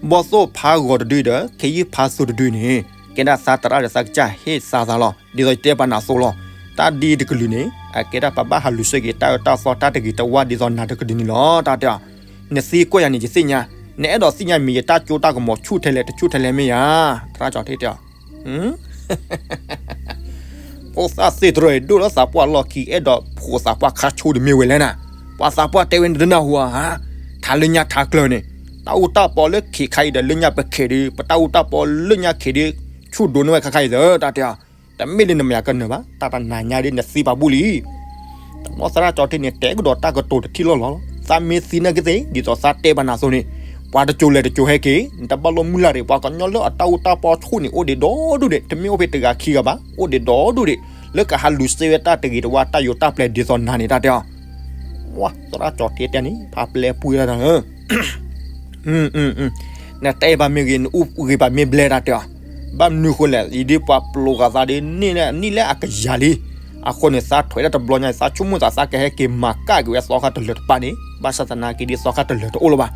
ဘီၣ်သိၣ်ဖးဂီၤတဒုဒီး ခ့ယုၢ်ဖးသိတဒုန့ၣ် ကဲဒၣ်သးသရၣ်ဒီးသးကစၢ်ဟ့ၣ်သါသးလီၤ. ဒ်သိးယတဲပာ်နၤအသိးလီၤ. တၢ်ဒ်တကလုာ်န့ၣ် အကဲဒၣ်ပဘၣ်ဟးလူၤစ့ၢ်က့ၤ တၢ်အၢတၢ်သီတၢ်တဂ့ၤတဝါဒ်သိးနၤတကဒုန့ၣ်လီၤ တၢ်တဲအီၤ. နသံကွၢ်ယၤန့ၣ် ယသ့ၣ်ညါ, နအဲၣ်ဒိးသ့ၣ်ညါမ့ၢ်ယတၢ်ကၠိတၢ်ကမီၤဆူၣ်ထဲလဲၣ် တဆူၣ်ထဲလဲၣ်မ့ၢ်ယၤ, သရၣ်ကၠီၤထံတဲအီၤ ဖိသၣ်သ့ၣ်တရၢအံၤ ဒိၣ်လၢသးပှၢ်လီၢ်ခံ အဲၣ်ဒိးဖိသးပှၢ်ခါဆိဒီးမ့ၢ်ဝဲလဲၣ်နၤ, ပှၤသးပှၢ်တဲဝဲနတနၢ်ဟူဧါ, ထးလၢညါထးကျၢၤန့ၣ်, တၢ်အူတၢ်ပီလၢခံးခါအံၤဒီးလၢညါပခဲးဒီး ပတၢ်အူတၢ်ပီလၢညါခဲးဒီး ဆူၣ်ဒိးန့ၢ်ဝဲခါခါအံၤသၢ တၢ်တဲအီၤ. တမ့ၢ်လၢနမၤယၤကနၢၤဘၣ်, တၢ်တနၤညါဒီးနသံပာ်ဘူၣ်လံ တဘျီသရၣ်ကၠီၤထံန့ၣ် တဲကဒီးတၢ်ကတိၤတထံၣ်လီၢ်လီၤလီၤ. သးမ့ၢ်သံနာ်က့သ့ၣ် ဒ်သိးသးတဲပာ်နၤအသိးန့ၣ်, ပှၤတစိၤလဲၤတစိၤဟဲက့ၤ, နတဘၣ်လိၣ်မုၢ်လၢ်တဂ့ၤ, ပှၤကညီလၢအတၢ်အူတၢ်ပီဆူၣ်န့ၣ် အိၣ်ဒံးဒီဒူၣ်ဒံး, တမ့ၢ်အိၣ်ဖဲတဂၤခံဂၤဘၣ်, အိၣ်ဒံးဒီဒူၣ်ဒံး, လၢကဟးလူၤစ့ဝဲတၢ်တဂ့ၤတဝါ တၢ်ယိၤတၢ်ပျဲၤဒ်သိးနၤန့ၣ် တၢ်တဲအီၤ. သရၣ်ကၠီၤထံတဲန့ၣ် ဖးပျဲပှ့ၤတၢ်နၤဧၢ နတဲဘၣ်မ့ၢ်ဂ့ၤ နအူဂ့ၤဘၣ်မ့ၢ်ဘျဲၣ် တၢ်တဲအီၤ. ဘၣ်မနုၤဃိလဲၣ်, အံၤဒ်ပှၤပျိးဃာ်သးဒီး န့ၢ်နံၣ်လၢအကယၤလံ. အဃိန့ၣ် သးထွဲဒၣ်တဘျီညါ သးဆိကမိၣ်သး သးကဟဲက့ၤမၤကၣ်က့ၤဝဲသီခါတလၢၤတပၤန့ၣ်, ဘၣ်ဆၣ်သနာ်က့ဒီး သီခါတလၢၤတအိၣ်လၢၤဘၣ်.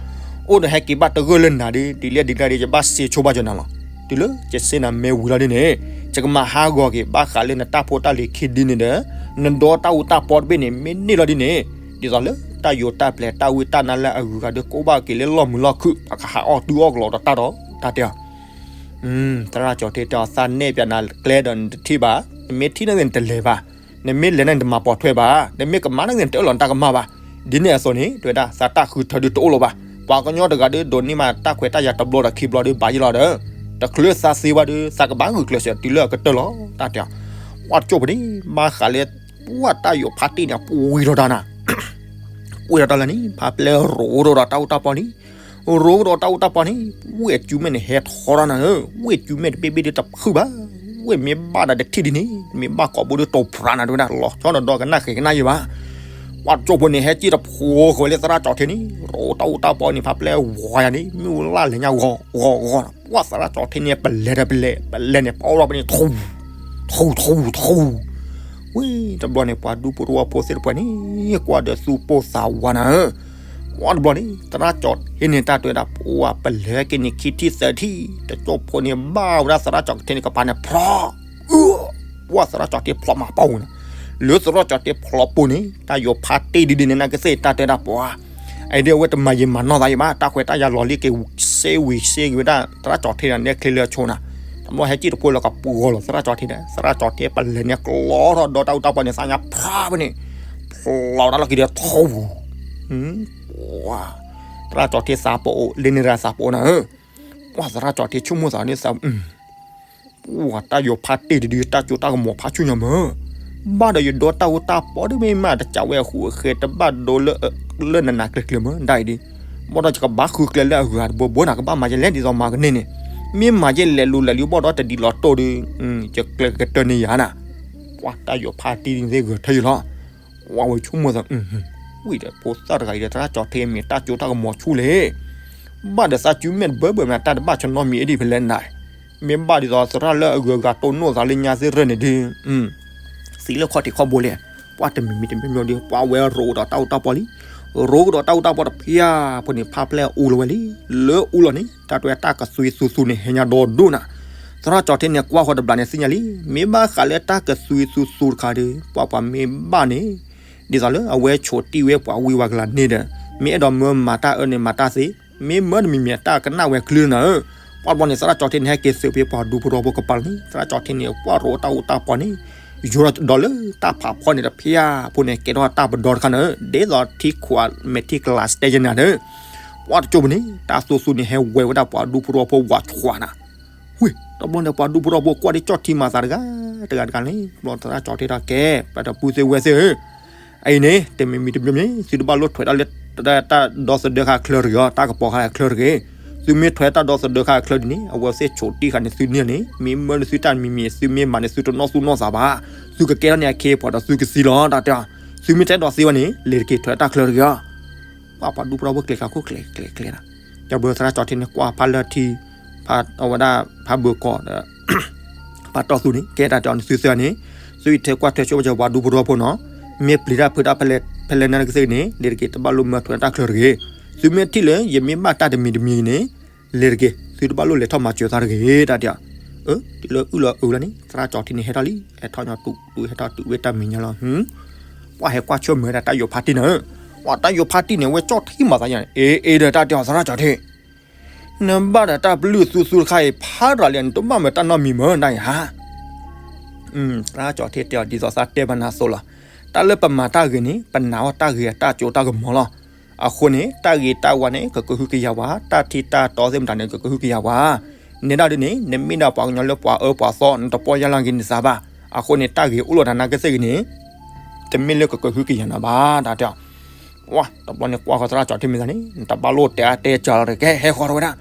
အိၣ်ဒီးဟဲက့ၤဘၣ်တဂၢၢ်လၢနၤဒီး ဒ်လဲၣ်ဒ်လဲၣ်ဒီး ယဘၣ်စ့ဆိဘၣ်ကၠီနၤလီၤ. တုၤလၢယစ့နၤမ့ၢ်ဝံၤလီၤဒ်န့ၣ်, ယကမၤဟးဂီၤက့ၤ ဘၣ်ဃးလၢနတၢ်ဖိတၢ်လံၤခံဒ်န့ၣ်ဒီး နဒီတၢ်အူတၢ်ပီတဘ့ၣ်န့ၣ် မ့ၢ်န့ၢ်လီၤဒ်န့ၣ်, ဒ်သိးလၢတၢ်ယိၤတၢ်ပျဲၤ တၢ်ဝံတၢ်နါလၢအဂုၤအဂၤဒီး ကိးဘၣ်က့ၤလၢလီၢ်မုာ်လီၢ်ခုၣ် ပှၤကဟးအီၣ်တုၤအီၣ်ကလီဒီးတၢ်ဒီး တၢ်တဲအီၤ. သရၣ်ကၠီၤထံတဲအီၤ သးနဲၣ်ပၠးနၤကျဲဒီးနတထံၣ်ဘၣ်, နမ့ၢ်ထံၣ်န့ၣ်ဂ့ၤနတလဲၤဘၣ်, နမ့ၢ်လဲၤန့ၣ်နတမၤပိာ်ထွဲဘၣ်, နမ့ၢ်ကမၤန့ၣ်ဂ့ၤနတအၢၣ်လီၤနတၢ်ကမၣ်ဘၣ်. ဒ်န့ၣ်အသိးန့ၣ် တဲဝဲဒၣ် သးတၢ်ဃုထၢဒုးတအိၣ်လၢၤဘၣ်. ပှၤကညီတဂၤဒီး ဒိးန့ၢ်မးတၢ်ခွဲးတၢ်ယာ်တဘျီဒီးခံဘျီဒီးဘၣ်ယ့ၢ်လီၤဒီး တချုးသးသ့ဝဲဒီး သးကဘၣ်ဂုာ်ကျဲးစၢးတုၤလၢအကတၢၢ်လီၤ တၢ်တဲအီၤ. ပှၤတကၠိၣ်ပူၤန့ၣ် ဘၣ်ဃးလၢ ပှၤတၢ်ယိၤဖါတံၢ်န့ၣ် ပှ့ၤထီၣ်တၢ်နၤ ပှ့ၤထီၣ်တၢ်လၢန့ၣ် ဖးပျဲရိးဒီးတၢ်အူတၢ်ပီန့ၣ်, ရိးဒီးတၢ်အူတၢ်ပီန့ၣ်, ဝ့ၢ်အစုမဲာ်န့ၣ် ဟဲထီၣ်တၢ်နၤဧၢ, ဝ့ၢ်အစုမဲာ်တဘ့ၣ်ဘ့ၣ်ဒီးတဖုၣ်ဘၣ်, ဝ့ၢ်မ့ၢ်ဘၣ်ဒီးတထံၣ်ဒ်န့ၣ်, မ့ၢ်ဘၣ်ကိာ်ဘိဒီးတိာ်ဖြးနၤတဝဲဒၣ် လီၤဆီဒီးဒီကနၣ်ဃဲၤကနၣ်ယံၤဘၣ်. ပှၤတကၠိၣ်ဖိန့ၣ် ဟဲစံၣ်တဖိဃီၤလၢသရၣ်ကၠီၤထံန့ၣ်, ရိးတၢ်အူတၢ်ပီန့ၣ် ဖးပျဲဝီယၤန့ၣ် မ့ၣ်အူလၢ်လဲၤညါဂီၤဂီၤဂီၤ, ပှၤသရၣ်ကၠီၤထံန့ၣ် ပလဲၤဒီးပလဲၤ, ပလဲၤန့ၣ် ပအီၣ်လီၤပန့ၣ် ထူ ထူ ထူ ထူ ဝံၤတဘျီန့ၣ် ပှၤဒူဖိတဝီဖိသ့ၣ်တဖၣ်န့ၣ် ကွၢ်ဒီးသူၣ်ပိၢ်သးဝးနၤဧၢ. ဝံၤတဘျီန့ၣ် သရၣ်ကၠီၤထံန့ၣ် တၢ်တဲဝဲဒၣ် ပှၤပလဲၤက့ၤန့ၣ်ခံထံၣ်သၢထံၣ်, တကၠိၣ်ဖိန့ၣ် ဘၣ်ဝဲဒၣ်သရၣ်ကၠီၤထံန့ၣ်ကပၤန့ၣ် ဖျီ, ပှၤသရၣ်ကၠီၤထံဖျီမၤပီၢ်ဝဲနၤ, လၢသရၣ်ကၠီၤထံဖျီပိၢ်န့ၣ် တၢ်ယိၤဖါတံၢ်ဒ်န့ၣ် နာ်က့သ့ၣ် တၢ်တဲဝဲဒၣ်ပှၤ အံၤဒ်အဝဲတမၤယံာ်မၤနီၢ်သးယံာ်ဘၣ်, တၢ်ခွဲးတၢ်ယာ်လီၤလံက့ၤ စ့ဝံၤစ့က့ၤဝဲဒၣ် သရၣ်ကၠီၤထံဒီး နဲချ့လၢအဆိနၤ, တဘျီဟဲစံၣ်တဖိလီၤကပှီၤလီၤ သရၣ်ကၠီၤထံဒီး သရၣ်ကၠီၤထံပလဲၤန့ၣ် ကျီထီၣ်ဒီတၢ်အူတၢ်ပီန့ၣ် သးညါဖျါဖဲန့ၣ်, ဖျီတၢ်လီၢ်ခံဒီး ထူ, ပှၤ သရၣ်ကၠီၤထံသးပအိၣ် လၢန့ၣ်ရၣ်သးပအိၣ်နၤဧၢ, ပှၤသရၣ်ကၠီၤထံဆိကမိၣ်သးန့ၣ်သး ပှၤတၢ်ယိၤဖါတံၢ်တဒု တၢ်ကၠိတၢ်ကမီၤဖးဆူညါမၢ်, ဘၣ်ဒီးယဒီတၢ်အူတၢ်ပီဒီးမ့ၢ်မးတကးဝဲအဃူအဃဲ တဘၣ်ဒိလၢ လၢနနၤကျဲၤကျဲၤမၢ် ဒ်အံၤဒ်, ဘၣ်ဒီးယကဘၣ်ဃုကျဲလၢအဂၤတဘိဘိနၤ ကဘၣ်မၤယလဲၣ်ဒ်သိးမၤကန့ၢ်န့ၣ်, မ့ၢ်မၤယလဲၣ်လူၤလဲၣ်လံ ဘၣ်ဒီးတဒ်လီၤတိၢ်ဒီး ယကျဲၤကတၢၢ်န့ၢ်ယၤနၤ, ပှၤတၢ်ယိၤဖါတံၢ်န့ၣ်သ့ၣ်ဂဲၤထၢယလီၤ, ပှၤဝဲဆိကမိၣ်သး ဝံၤဒီးဖိသၣ်တဂၤအံၤဒီး သရၣ်ကၠီၤထံမ့ၢ်တၢ်ကၠိတၢ်ကမီၤဆူၣ်လဲၣ်, ဘၣ်ဒီးသးစုမဲာ်တဘၢဘၢမး တၢ်တဘၣ်ဆနီမံၤအဒံးဖဲလဲၣ်နၤ, မ့ၢ်ဘၣ်ဒ်သိးသရၣ်လၢအဂုၤအဂၤတိၢ်နီၣ်သးလၢညါသ့ၣ်ရၢၢ်န့ၣ်ဒီး သံလၢခီၣ်ထံးခီၣ်ဘိလဲၣ်, ပှၤတမံၤမံၤတမံၤမံၤဒီး ပှၤဝဲရိးဒီးတၢ်အူတၢ်ပီလံ, ရိးကဒီးတၢ်အူတၢ်ပီတဖၣ်ဖိန့ၣ် ဖးပျဲအူလီၤဝဲလံ, လၢအူလီၤန့ၣ် တၢ်တဲတၢ်ကသွံသူသူန့ၣ် ဟဲညါဒီဒိၣ်နၤ, သရၣ်ကၠီၤထံန့ၣ် ကွၢ်ဃီတဘျီန့ၣ်သ့ၣ်ညါလံ, မ့ၢ်ဘၣ်ဃးလၢတၢ်ကသွံသူသူတခါဒီး ပှၤပှၤမ့ၢ်ဘၣ်န့ၣ် ဒ်သိးလၢအဝဲဆိးတံၢ်ဝဲပှၤဝံပှၤကလၤန့ၣ်ဒီး မ့ၢ်အဲၣ်ဒိးမၢမၤတၢ်အၢန့ၣ်မၤတၢ်သ့, မ့ၢ်မၢတမံၤမံၤတၢ်ကနၣ်ဝဲချုးနၤဧၢ, ပှၤတဘျီန့ၣ် သရၣ်ကၠီၤထံန့ၣ် ဟဲက့ၤသုးဖဲပှၤဒူဖိထီဖိကပၤလီၤန့ၣ် သရၣ်ကၠီၤထံန့ၣ် ကွၢ်ရိးတၢ်အူတၢ်ပီန့ၣ် ယိၤဒီးလၢတၢ်ဖးဖီန့ၣ်တဖၣ်ဖိန့ၣ် ကဲထီၣ်တၢ်ပဒီတခါနၤဧၢ, ဒ်သိးထံခွးမဲာ်ထံကလၤစတဲယဲနၤဒီး ပှၤတကၠိၢ်ပူၤန့ၣ် တၢ်သူသူန့ၣ် ဟဲဝဲဝဲဒၣ်ပှၤဒူဖိထီဖိဝးဆှးနၤ ဝံၤတဘျီန့ၣ် ပှၤဒူဖိထီဖိကွၢ်ဒ်ကၠီၣ်ထံမၤသးတဂၤတဂၤတဂၤန့ၣ် ဘျီသရၣ်ကၠီၤထံတဲအီၤ ကဲ ပတပုၢ်သ့ၣ်ဝဲၢ်သ့ၣ်ဧၢ, အအံၤန့ၣ် တမံၤမံၤတမံၤမံၤ သုတဘၣ်လိၣ်ထွဲးတၢ်လၢ တၢ်ဒီသဒၢခါချၢတဂ့ၤအီၤ တၢ်ကပီၤခါချၢတဂ့ၤ, သုမ့ၢ်ထွဲတၢ်ဒီသဒၢခါအချၢဒ်န့ၣ် အဝဲသ့ၣ်ဆိးတံၢ်ဃာ်န့ၢ်သုန့ၣ်န့ၣ် မ့ၢ်မၢန့ၢ်သုတၢ်တမံၤမံၤ သုမ့ၢ်မၤန့ၢ်သုတနီၣ်သူၣ်နီၣ်သးဘၣ်. သုကကဲထီၣ်န့ၢ်အခ့အပှၤဒီးသုကသံလီၤ တၢ်တဲအီၤ. သုမ့ၢ်တဲဒီးသ့ဝဲန့ၣ် လဲၤတက့ၤထွဲတၢ်ချၢတဂ့ၤအီၤ. ပှၤပှၤဒူပရီဖိကျဲၤဃာ်ခိၣ်ကျဲၤကျဲၤကျဲၤနၤ, ကဘၢသရၣ်ကၠီၤထံန့ၣ် ကွၢ်ဖးလၢထံ, ဖးအဝဲဒၣ် ဖးဘၢကီးဒီး ပှၤတီၢ်သူန့ၣ် ကဲတၢ်တဲအီၤန့ၣ် သုသ့ၣ်န့ၣ်, သုအံးထွဲကွၢ်ထွဲဆိပာ်စၢၤပှၤဒူပရီဖိနီၤ, မ့ၢ်ပျံၤတၢ်ဖုးတၢ်ဖဲလဲၣ်နၤတကသ့ၣ်န့ၣ် လဲၤတက့ၤတဘၣ်လိၣ်မၢထွဲတၢ်ချၢတဂ့ၤ. သုမ့ၢ်ထံၣ်လၢ ယမ့ၢ်ဘၣ်တၢ်တမံၤတမံၤန့ၣ် လဲၤတက့ၤ သုတဘၣ်လိၣ်လဲၤထီၣ်မၤစၢၤသးတဂ့ၤ တၢ်တဲအီၤ. အၢ တုၤလၢအုၣ်လီၤအုၣ်လီၤန့ၣ် သရၣ်ကၠီၤထံန့ၣ် ဟဲထီၣ်လံ ဟဲထီၣ်ညီတူာ်တူာ် ဟဲထီၣ်တုၤဝဲတၢ်မဲာ်ညါလီၤ. ပှၤဟဲကွၢ်ဆၢၣ်မဲာ်ဝဲဒၣ်တၢ်ယိၤဖါတံၢ်န့ၣ်, ပှၤတၢ်ယိၤဖါတံၢ်န့ၣ် အဝဲကၠီၣ်ထံမၤသးယါန့ၣ် အ့ အ့ဒီးတၢ်တဲအီၤ သရၣ်ကၠီၤထံ နဘၣ်ဒီးတၢ်ပလုၢ်သူသူတခါအံၤ ဖးရၤလံ နတဘၣ်မၤတၢ်နီတမံၤမ့ၢ်နၤအံၤဧါ. သရၣ်ကၠီၤထံတဲအီၤ ဒ်သိးသးတဲဘၣ်နၤအသိးလီၤ. တၢ်လၢပမၤတၢ်ဂ့ၤန့ၣ် ပနာ်အီၤတၢ်ဂ့ၤအတၢ်စိတၢ်ကမီၤလီၤ. အဃိန့ၣ် တၢ်ဂ့ၤတၢ်ဝါန့ၣ် ကကဟုကယာ်ဝဲ, တၢ်ထံတၢ်တီသ့ၣ်မတၤန့ၣ် ကကဟုကယာ်ဝဲ. နဲဒၣ်ဒ်န့ၣ် နမ့ၢ်ဒၣ်ပှၤကညီလၢပှၤအၢပှၤသီ နတပီၢ်ယၢ်လီၤက့ၤနသးဘၣ်. အဃိန့ၣ် တၢ်ဂ့ၤအိၣ်လီၤနၤနကသ့ၣ်ဂ့ၤန့ၣ် တမ့ၢ်လၢကကဟုကယာ်နၤဘၣ် တၢ်တဲအီၤ. ဝဲ တဘျီန့ၣ်ကွၢ်ဃီသရၣ်ကၠီၤထံမဲာ်သးန့ၣ် နတဘၣ်လိၣ်တဲအါတဲစှၤလီၤတကဲ ဟဲဃီၤထီၣ်ဝဲဒၣ်.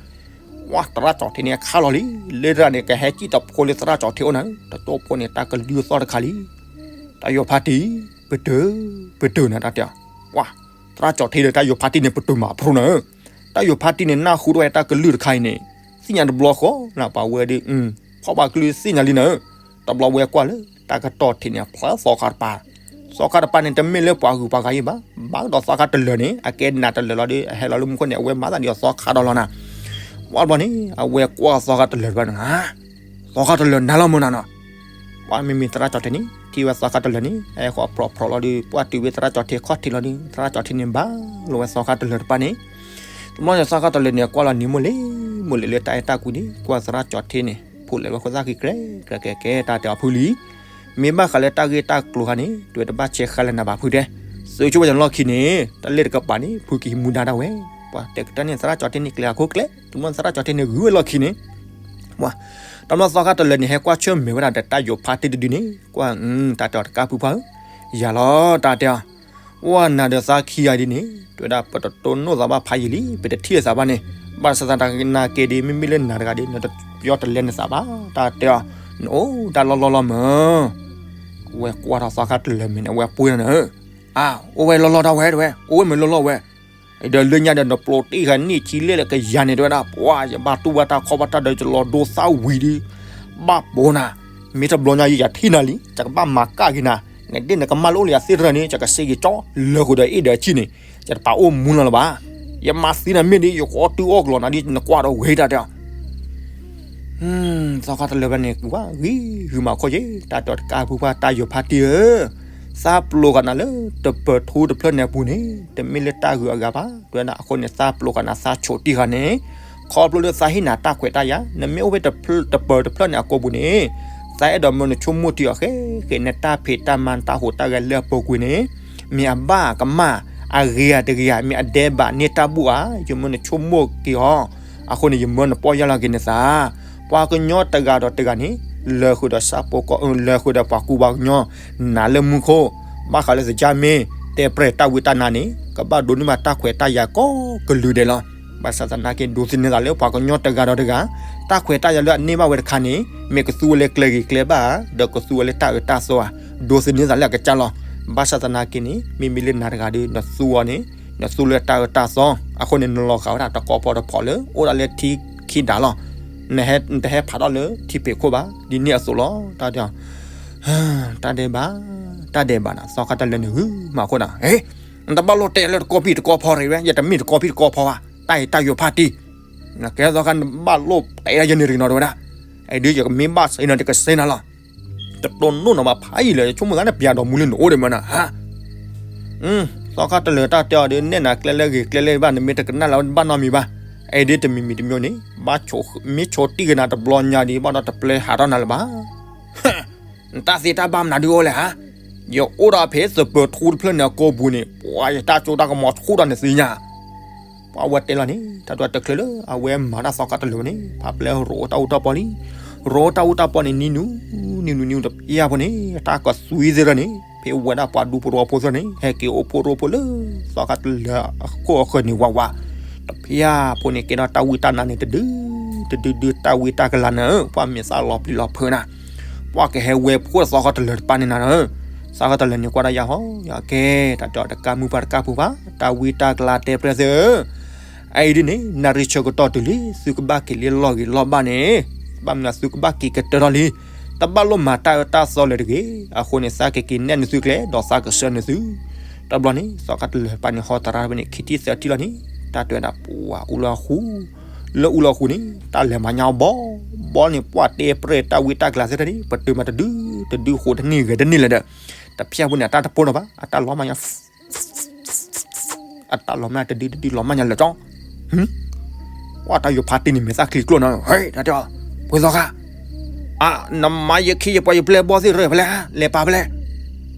ဝဲ သရၣ်ကၠီၤထံန့ၣ်ခါလီၤလံ, လၢတၢ်န့ၣ် ကဟဲစံၣ်တဖိလၢသရၣ်ကၠီၤထံအိၣ်နၤ, တတိၢ်ဖိန့ၣ် တၢ်ကလုၢ်သီၣ်တခါလံ. တၢ်ယိၤဖါတံၢ် ပတုာ် ပတုာ်နၤ တၢ်တဲအီၤ. ဝဲ သရၣ်ကၠီၤထံဒီးတၢ်ယိၤဖါတံၢ်န့ၣ် ပတုာ်မးအဖျိနၤ. တၢ်ယိၤဖါတံၢ်န့ၣ် နၢ်ဟူထီၣ်ဝဲတၢ်ကလုၢ်တခါအံၤန့ၣ် သ့ၣ်ညါတဘျီဃီနၤ ပှၤဝဲဒီး ဖီၣ်ဘၣ်ကလုၢ်သ့ၣ်ညါလံနၤ. တဘျီဝဲကွၢ်လၢ တၢ်ကတီၢ်ထံးန့ၣ် ဖျါသီခါတပၤ, သီခါတပၤန့ၣ် တမ့ၢ်လၢပှၤဂုၤပှၤဂၤအံၤဘၣ်, ဘၣ်ဒီးသီခါတလၢာ်န့ၣ် အကဲနးတလၢာ်လီၤဒီး အဟဲလီၤလၢမူခိၣ်န့ၣ် အဝဲမၤသးဒ်သိးသီခါဒီးလီၤနၤ. ဝဲတဘျီန့ၣ် အဝဲကွၢ်သီခါတလၢာ်တပၤန့ၣ်, သီခါတလၢာ်နၤလီၤမၢ်နၤနီၤ. ပှၤမ့မ့ၢ်သရၣ်ကၠီၤထံးန့ၣ် ထံၣ်ဝဲသီခါတလၢာ်န့ၣ် အဃီဖျိးဖျိးလီၤဒီး ပှၤတုၤဝဲသရၣ်ကၠီၤထံးခီၣ်ထံးလီၤဒီး သရၣ်ကၠီၤထံးန့ၣ်ဘၣ်လိာ်ဝဲသီခါတလၢာ်တပၤန့ၣ်. တဘျီန့ၣ် သီခါတလၢာ်န့ၣ်ကွၢ်လီၤနံၤမိၢ်လံၤမိၢ်လံၤလၢတၢ်အဲၣ်တၢ်ကွံန့ၣ် ကွၢ်သရၣ်ကၠီၤထံးန့ၣ် ဖိးလဲၤဝဲခိၣ်သၣ်ခံ ကဲကဲကဲ တၢ်တဲအီၤဖုလံ. မ့ၢ်ဘၣ်ဃးလၢတၢ်ဂ့ၢ်တၢ်ကျိၤခါန့ၣ် တဝဲတဘၣ်ဆဲးဃာ်လၢနၤဘၣ်ဖုတဲ, သုဆိဝဲယလီၢ်ခံန့ၣ် တၢ်လ့ၣ်တကပၤန့ၣ် ဖုကဟံးမူဒါဒၣ်ဝဲ. ပှၤတဲကတၢၢ်န့ၣ် သရၣ်ကၠီၤထံးန့ၣ် ကျဲၤအခိၣ်ကျဲၤ တဘျီန့ၣ် သရၣ်ကၠီၤထံးန့ၣ် ဂုာ်ဝဲလီၢ်ခံန့ၣ် ပှၤ တဘျီသီခါတလၢာ်န့ၣ် ဟဲကွၢ်ဆၢၣ်မဲာ်ဝဲဒၣ်ဒီးတၢ်ယိၤဖါတံၢ်တဒုန့ၣ် ကွၢ် တၢ်တဲအီၤတကးဖုဖါဧၢ, ယၤလီၤ တၢ်တဲအီၤ. ဝဲနၤဒီးသးခံဂၤဒ်န့ၣ် တဝဲဒၣ်ပတတိၢ်နီၣ်သးဘၣ်ဖးယံာ်လံ ပတထံၣ်လိာ်သးဘၣ်န့ၣ်, ဘၣ်ဆၣ်သနာ်က့ဒီး မ့မ့ၢ်လၢနၤတဂၤဒီး နတပျီတလဲနသးဘၣ် တၢ်တဲအီၤ. နအိၣ်တၢ်လီၢ်လီၢ်လီၢ်မး အဝဲကွၢ်ထီၣ်သီခါတလၢာ်မဲာ်န့ၣ် အဝဲပှ့ၤလီၤနၤဧၢ, အါ အိၣ်ဝဲလီၢ်လီၢ်တၢ်ဝဲတဝဲ အိၣ်ဝဲမ့ၢ်လီၢ်လီၢ်ဝဲ ဒီးလၢညါဒီး နပျိတ့ၢ်ဃာ်န့ၢ်ထံလဲၣ်လၢကယၤန့ၣ် တဝဲဒၣ် ပှၤယဘၣ်တူၢ်ဘၣ်တၢ်ခီဘၣ်တၢ်ဒီး ယလီၤဒိသၣ်ဝံၤဒီး ဘၣ်ပိာ်နၤ, မ့ၢ်တဘျီညါယထံၣ်နၤလံ ယကဘၣ်မၤကၣ်က့ၤနၤ, နဒ့ၣ်နကမၣ်လၢအိၣ်လၢယသ့ၣ်တဖၣ်န့ၣ် ယကစ့က့ၤကၠီ လၢာ်ဃုာ်ဒီးအ့ၣ်ဒီးအဆံၣ်န့ၣ် ယတပာ်အိၣ်မူလီၤလၢၤဘၣ်. ယမၤသံနၤမ့ၢ်ဒ် ယဃီတုၤအီၣ်ကလီၤနၤဒ် နကွၢ်ဒီးဝဲတၢ်တဲအီၤ သီခါတလၢာ်ဘၣ်န့ၣ် ဝါဂံၢ်ဂုာ်မးခိၣ်ယဲ တၢ်တဲအီၤတကးဖုဖါ တၢ်ယိၤဖါတံၢ်ဧၢ, သးပျိဃာ်နၤလၢ တပၢၤထူတဖျၢၣ်န့ၣ်အပူၤန့ၣ် တမ့ၢ်လၢတၢ်ဂုၤအဂၤဘၣ် တဝဲဒၣ်. အဃိန့ၣ် သးပျိဃာ်နၤ သးဆိးတံၢ်ဃာ်န့ၣ် ခီဖျိလၢသးဟ့ၣ်နၤတၢ်ခွဲးတၢ်ယာ် နမ့ၢ်အိၣ်ဖဲတပၢၤတဖျၢၣ်န့ၣ်အကိာ်ပူၤန့ၣ် သးအဲၣ်ဒိးမၢနဆိကမိၣ်တံၢ်အီၤဃဲဃဲ နတၢ်ဖံးတၢ်မၤ နတၢ်ဟူးတၢ်ဂဲၤလၢအပူၤကွံာ်န့ၣ် မ့ၢ်အဘၣ်ကမၣ် အဂ့ၤဧါတဂ့ၤဧါ မ့ၢ်အဒဲးဘးန့ၢ်တၢ်ဘူၣ်ဧါ ယမၢနဆိကမိၣ်က့ၤအီၤ. အဃိန့ၣ် ယမၢနပီၢ်ယၢ်လီၤက့ၤနသး ပှၤကညီတဂၤဒီးတဂၤန့ၣ် လၢာ်ဃုာ်ဒီးဆၣ်ဖိကီၢ် လၢာ်ဃုာ်ဒီးပှၤကူပှၤကညီ နၤလၢမူခိၣ် ဘၣ်ဃးလၢသကြားမင်း တဲပြဲၢ်တၢ်ဝံတၢ်နါန့ၣ် ကဘၣ်ဒိးန့ၢ်ဘၣ်တၢ်ခွဲးတၢ်ယာ်ကိးကလုာ်ဒဲးလီၤ. ဘၣ်ဆၣ်သနာ်က့ ဒိးသန့ၤသးလၢပှၤကညီတဂၤဒီးတဂၤ တၢ်ခွဲးတၢ်ယာ်လၢအန့ၢ်ဘၣ်ဝဲတခါန့ၣ် မ့ၢ်ကသူဝဲလၢကျဲဂ့ၤကျဲဘၣ်ဧါ ဒီးကသူဝဲလၢတၢ်အၢတၢ်သီဧါ ဒိးသန့ၤသးလၢအကစၢ်လီၤ. ဘၣ်ဆၣ်သနာ်က့န့ၣ် မ့မ့ၢ်လၢနၤတဂၤဒီး နသူအီၤန့ၣ် နသူလၢတၢ်အၢတၢ်သီ အဃိန့ၣ် နလီၤဂာ်ဝဲဒၣ်တကီဖီတဖီလၢ အိၣ်ဒၣ်လၢထံခံဒါလီၤ. နတဟဲဖးထီၣ်လၢထံဖံးခိၣ်ဘၣ် ဒ်န့ၣ်အသိးလီၤ. တၢ်တဲအီၤ တၢ်ဒဲးဘး တၢ်ဒဲးဘးနၤ သီခါတလၢာ်န့ၣ်ဂုာ်မးခိၣ်နၤ နတဘၣ်လိၣ်တဲလၢတကီဖံးတကီဖီရံဝဲ ယတမ့ၢ်တကီဖံးတကီဖီဘၣ် တၢ်အံၤတၢ်ယိၤဖါတံၢ် နကဲသီခါနဘၣ်လိၣ်တဲဒၣ်ယန့ၣ်တကနီၤတဝဲဒၣ် အံၤဒ်ယကမ့ၢ်ဘၣ်စံးနၤ ယကစံးနၤလီၤ. တတိၢ်နီၣ်နၤဘၣ်ဖးယံာ်လၢ ယဆိကမိၣ်သးန့ၣ် ပျဲဒီးမူလၢနအိၣ်ဒံးမးနၤ သီခါတလၢာ်တၢ်တဲအီၤဒီး နဲၣ်နၤကျဲလၢဂ့ၤကျဲလၢဘၣ် နမ့ၢ်တကနၣ်လၢၤဘၣ်နီတမံၤဘၣ်. အံၤဒ်တမံၤမံၤတမံၤန့ၣ် မ့ၢ်ဆိးတံၢ်က့ၤနၤတဘျီညါဒီး ဘၣ်ဒီးတပျဲဟးထီၣ်နၤလၢၤဘၣ်. နတၢ်သ့တၢ်ဘၣ်မနုၤဒုးအိၣ်လဲၣ်ဧါ. ယအိၣ်ဒီးဖဲသပၢၤထူတဖျၢၣ်န့ၣ်အကိာ်ပူၤန့ၣ် ပှၤယတၢ်စိတၢ်ကမီၤဆူၣ်ဒီးနသ့ၣ်ညါ ပှၤဝဲတဲလီၤန့ၣ် တၢ်ဒွးတချုးလၢအဝဲမၤတၢ်သီခါတလၢာ်ဝဲန့ၣ် ဖးပျဲရိၤတၢ်အူတၢ်ပီလံ. ရိၤတၢ်အူတၢ်ပီန့ၣ် နံၤနူၤ နံၤနူၤ နံၤနူၤတပျၢ်ဖိန့ၣ် တၢ်ကသွံသ့ၣ်တဖၣ်န့ၣ် ဖဲဝဲဒၣ်ပှၤဒူဖိတဝီဖိသ့ၣ်န့ၣ် ဟဲက့ၤအိၣ်ဖိရိဖိလၢ သီခါတလၢာ်အခိၣ်အဃၢၤန့ၣ်ဝးဝး. တဖၣ်ဖိန့ၣ်ကဲထီၣ်တၢ်ဝံတၢ်နါန့ၣ် တဒု တဒုဒုတၢ်ဝံတၢ်ကလၤနၤဧၢ, ပှၤမ့ၢ်သးလီၤပျံၤလီၤဖုးနၤ, ပှၤကဟဲဝဲဖှိၣ်သီခါတလၢၤတပၢ်န့ၣ်နၤဧၢ, သီခါတလၢၤန့ၣ်ကွၢ်တၢ်ယၤဟီ ယကဲ တၢ်တဲအီၤတကးမုၢ်ပှၤတကးဖိဘၣ်, တၢ်ဝံတၢ်ကလၤတဲပျဲၢ်သ့ၣ်ဧၢ အအံၤဒ်န့ၣ် နၣ်ရံၣ်ဆၢကတီၢ်တုၤလံ သုကဘၣ်က့ၤလၢလီၢ်ဂ့ၤလီၢ်ဘၣ်န့ၣ်, ဘၣ်မနုၤသုကဘၣ်က့ၤကတၢၢ်ထီၣ်လံ, တဘၣ်လိၣ်မၤတၢ်အၢတၢ်သီလၢၤတဂ့ၤ, အဃိန့ၣ် သးကက့ၤနဲၣ်နသုကျဲ ဒီးသးကဆှၢနသု. တဘျီန့ၣ် သီခါတလၢၤတပၢ်န့ၣ် ဟီတရါတဖဲန့ၣ် ခံထံၣ်သၢထံၣ်လီၤန့ၣ်, တၢ်တဲဝဲဒၣ်ပှၤအူလီၤဃူ, လၢအူလီၤဃူန့ၣ် တၢ်လဲၤမၤညါအီၤဘီ, ဘီန့ၣ် ပှၤတဲပျဲၢ်တၢ်ဝံတၢ်ကလၤသ့ၣ်တဖၣ်န့ၣ် ပတုာ်မးတဒု, တဒုဃိးတန့ၢ်ဂဲၤတန့ၢ်လၢၤဒီး, တဖၣ်ဖိန့ၣ် အတၢ်တပိၢ်လီၤဘၣ်, အတၢ်လီၤမၢ်ညါ အတၢ်လီၤမၢ်တဒုတဒုလီၤမၢ်ညါလၢာ်ကၠီ, ပှၤတၢ်ယိၤဖးတံၢ်န့ၣ် မ့ၢ်သးချံကျိၣ်နီၤ, ဟဲ တၢ်တဲအီၤ, ဖုသီခါ, အါ နမၤယခံယပှၤယပျဲၢ်ဘီသ့ၣ်တဖၣ်ဖဲလဲၣ်, လဲၤပာ်ဖဲလဲၣ်.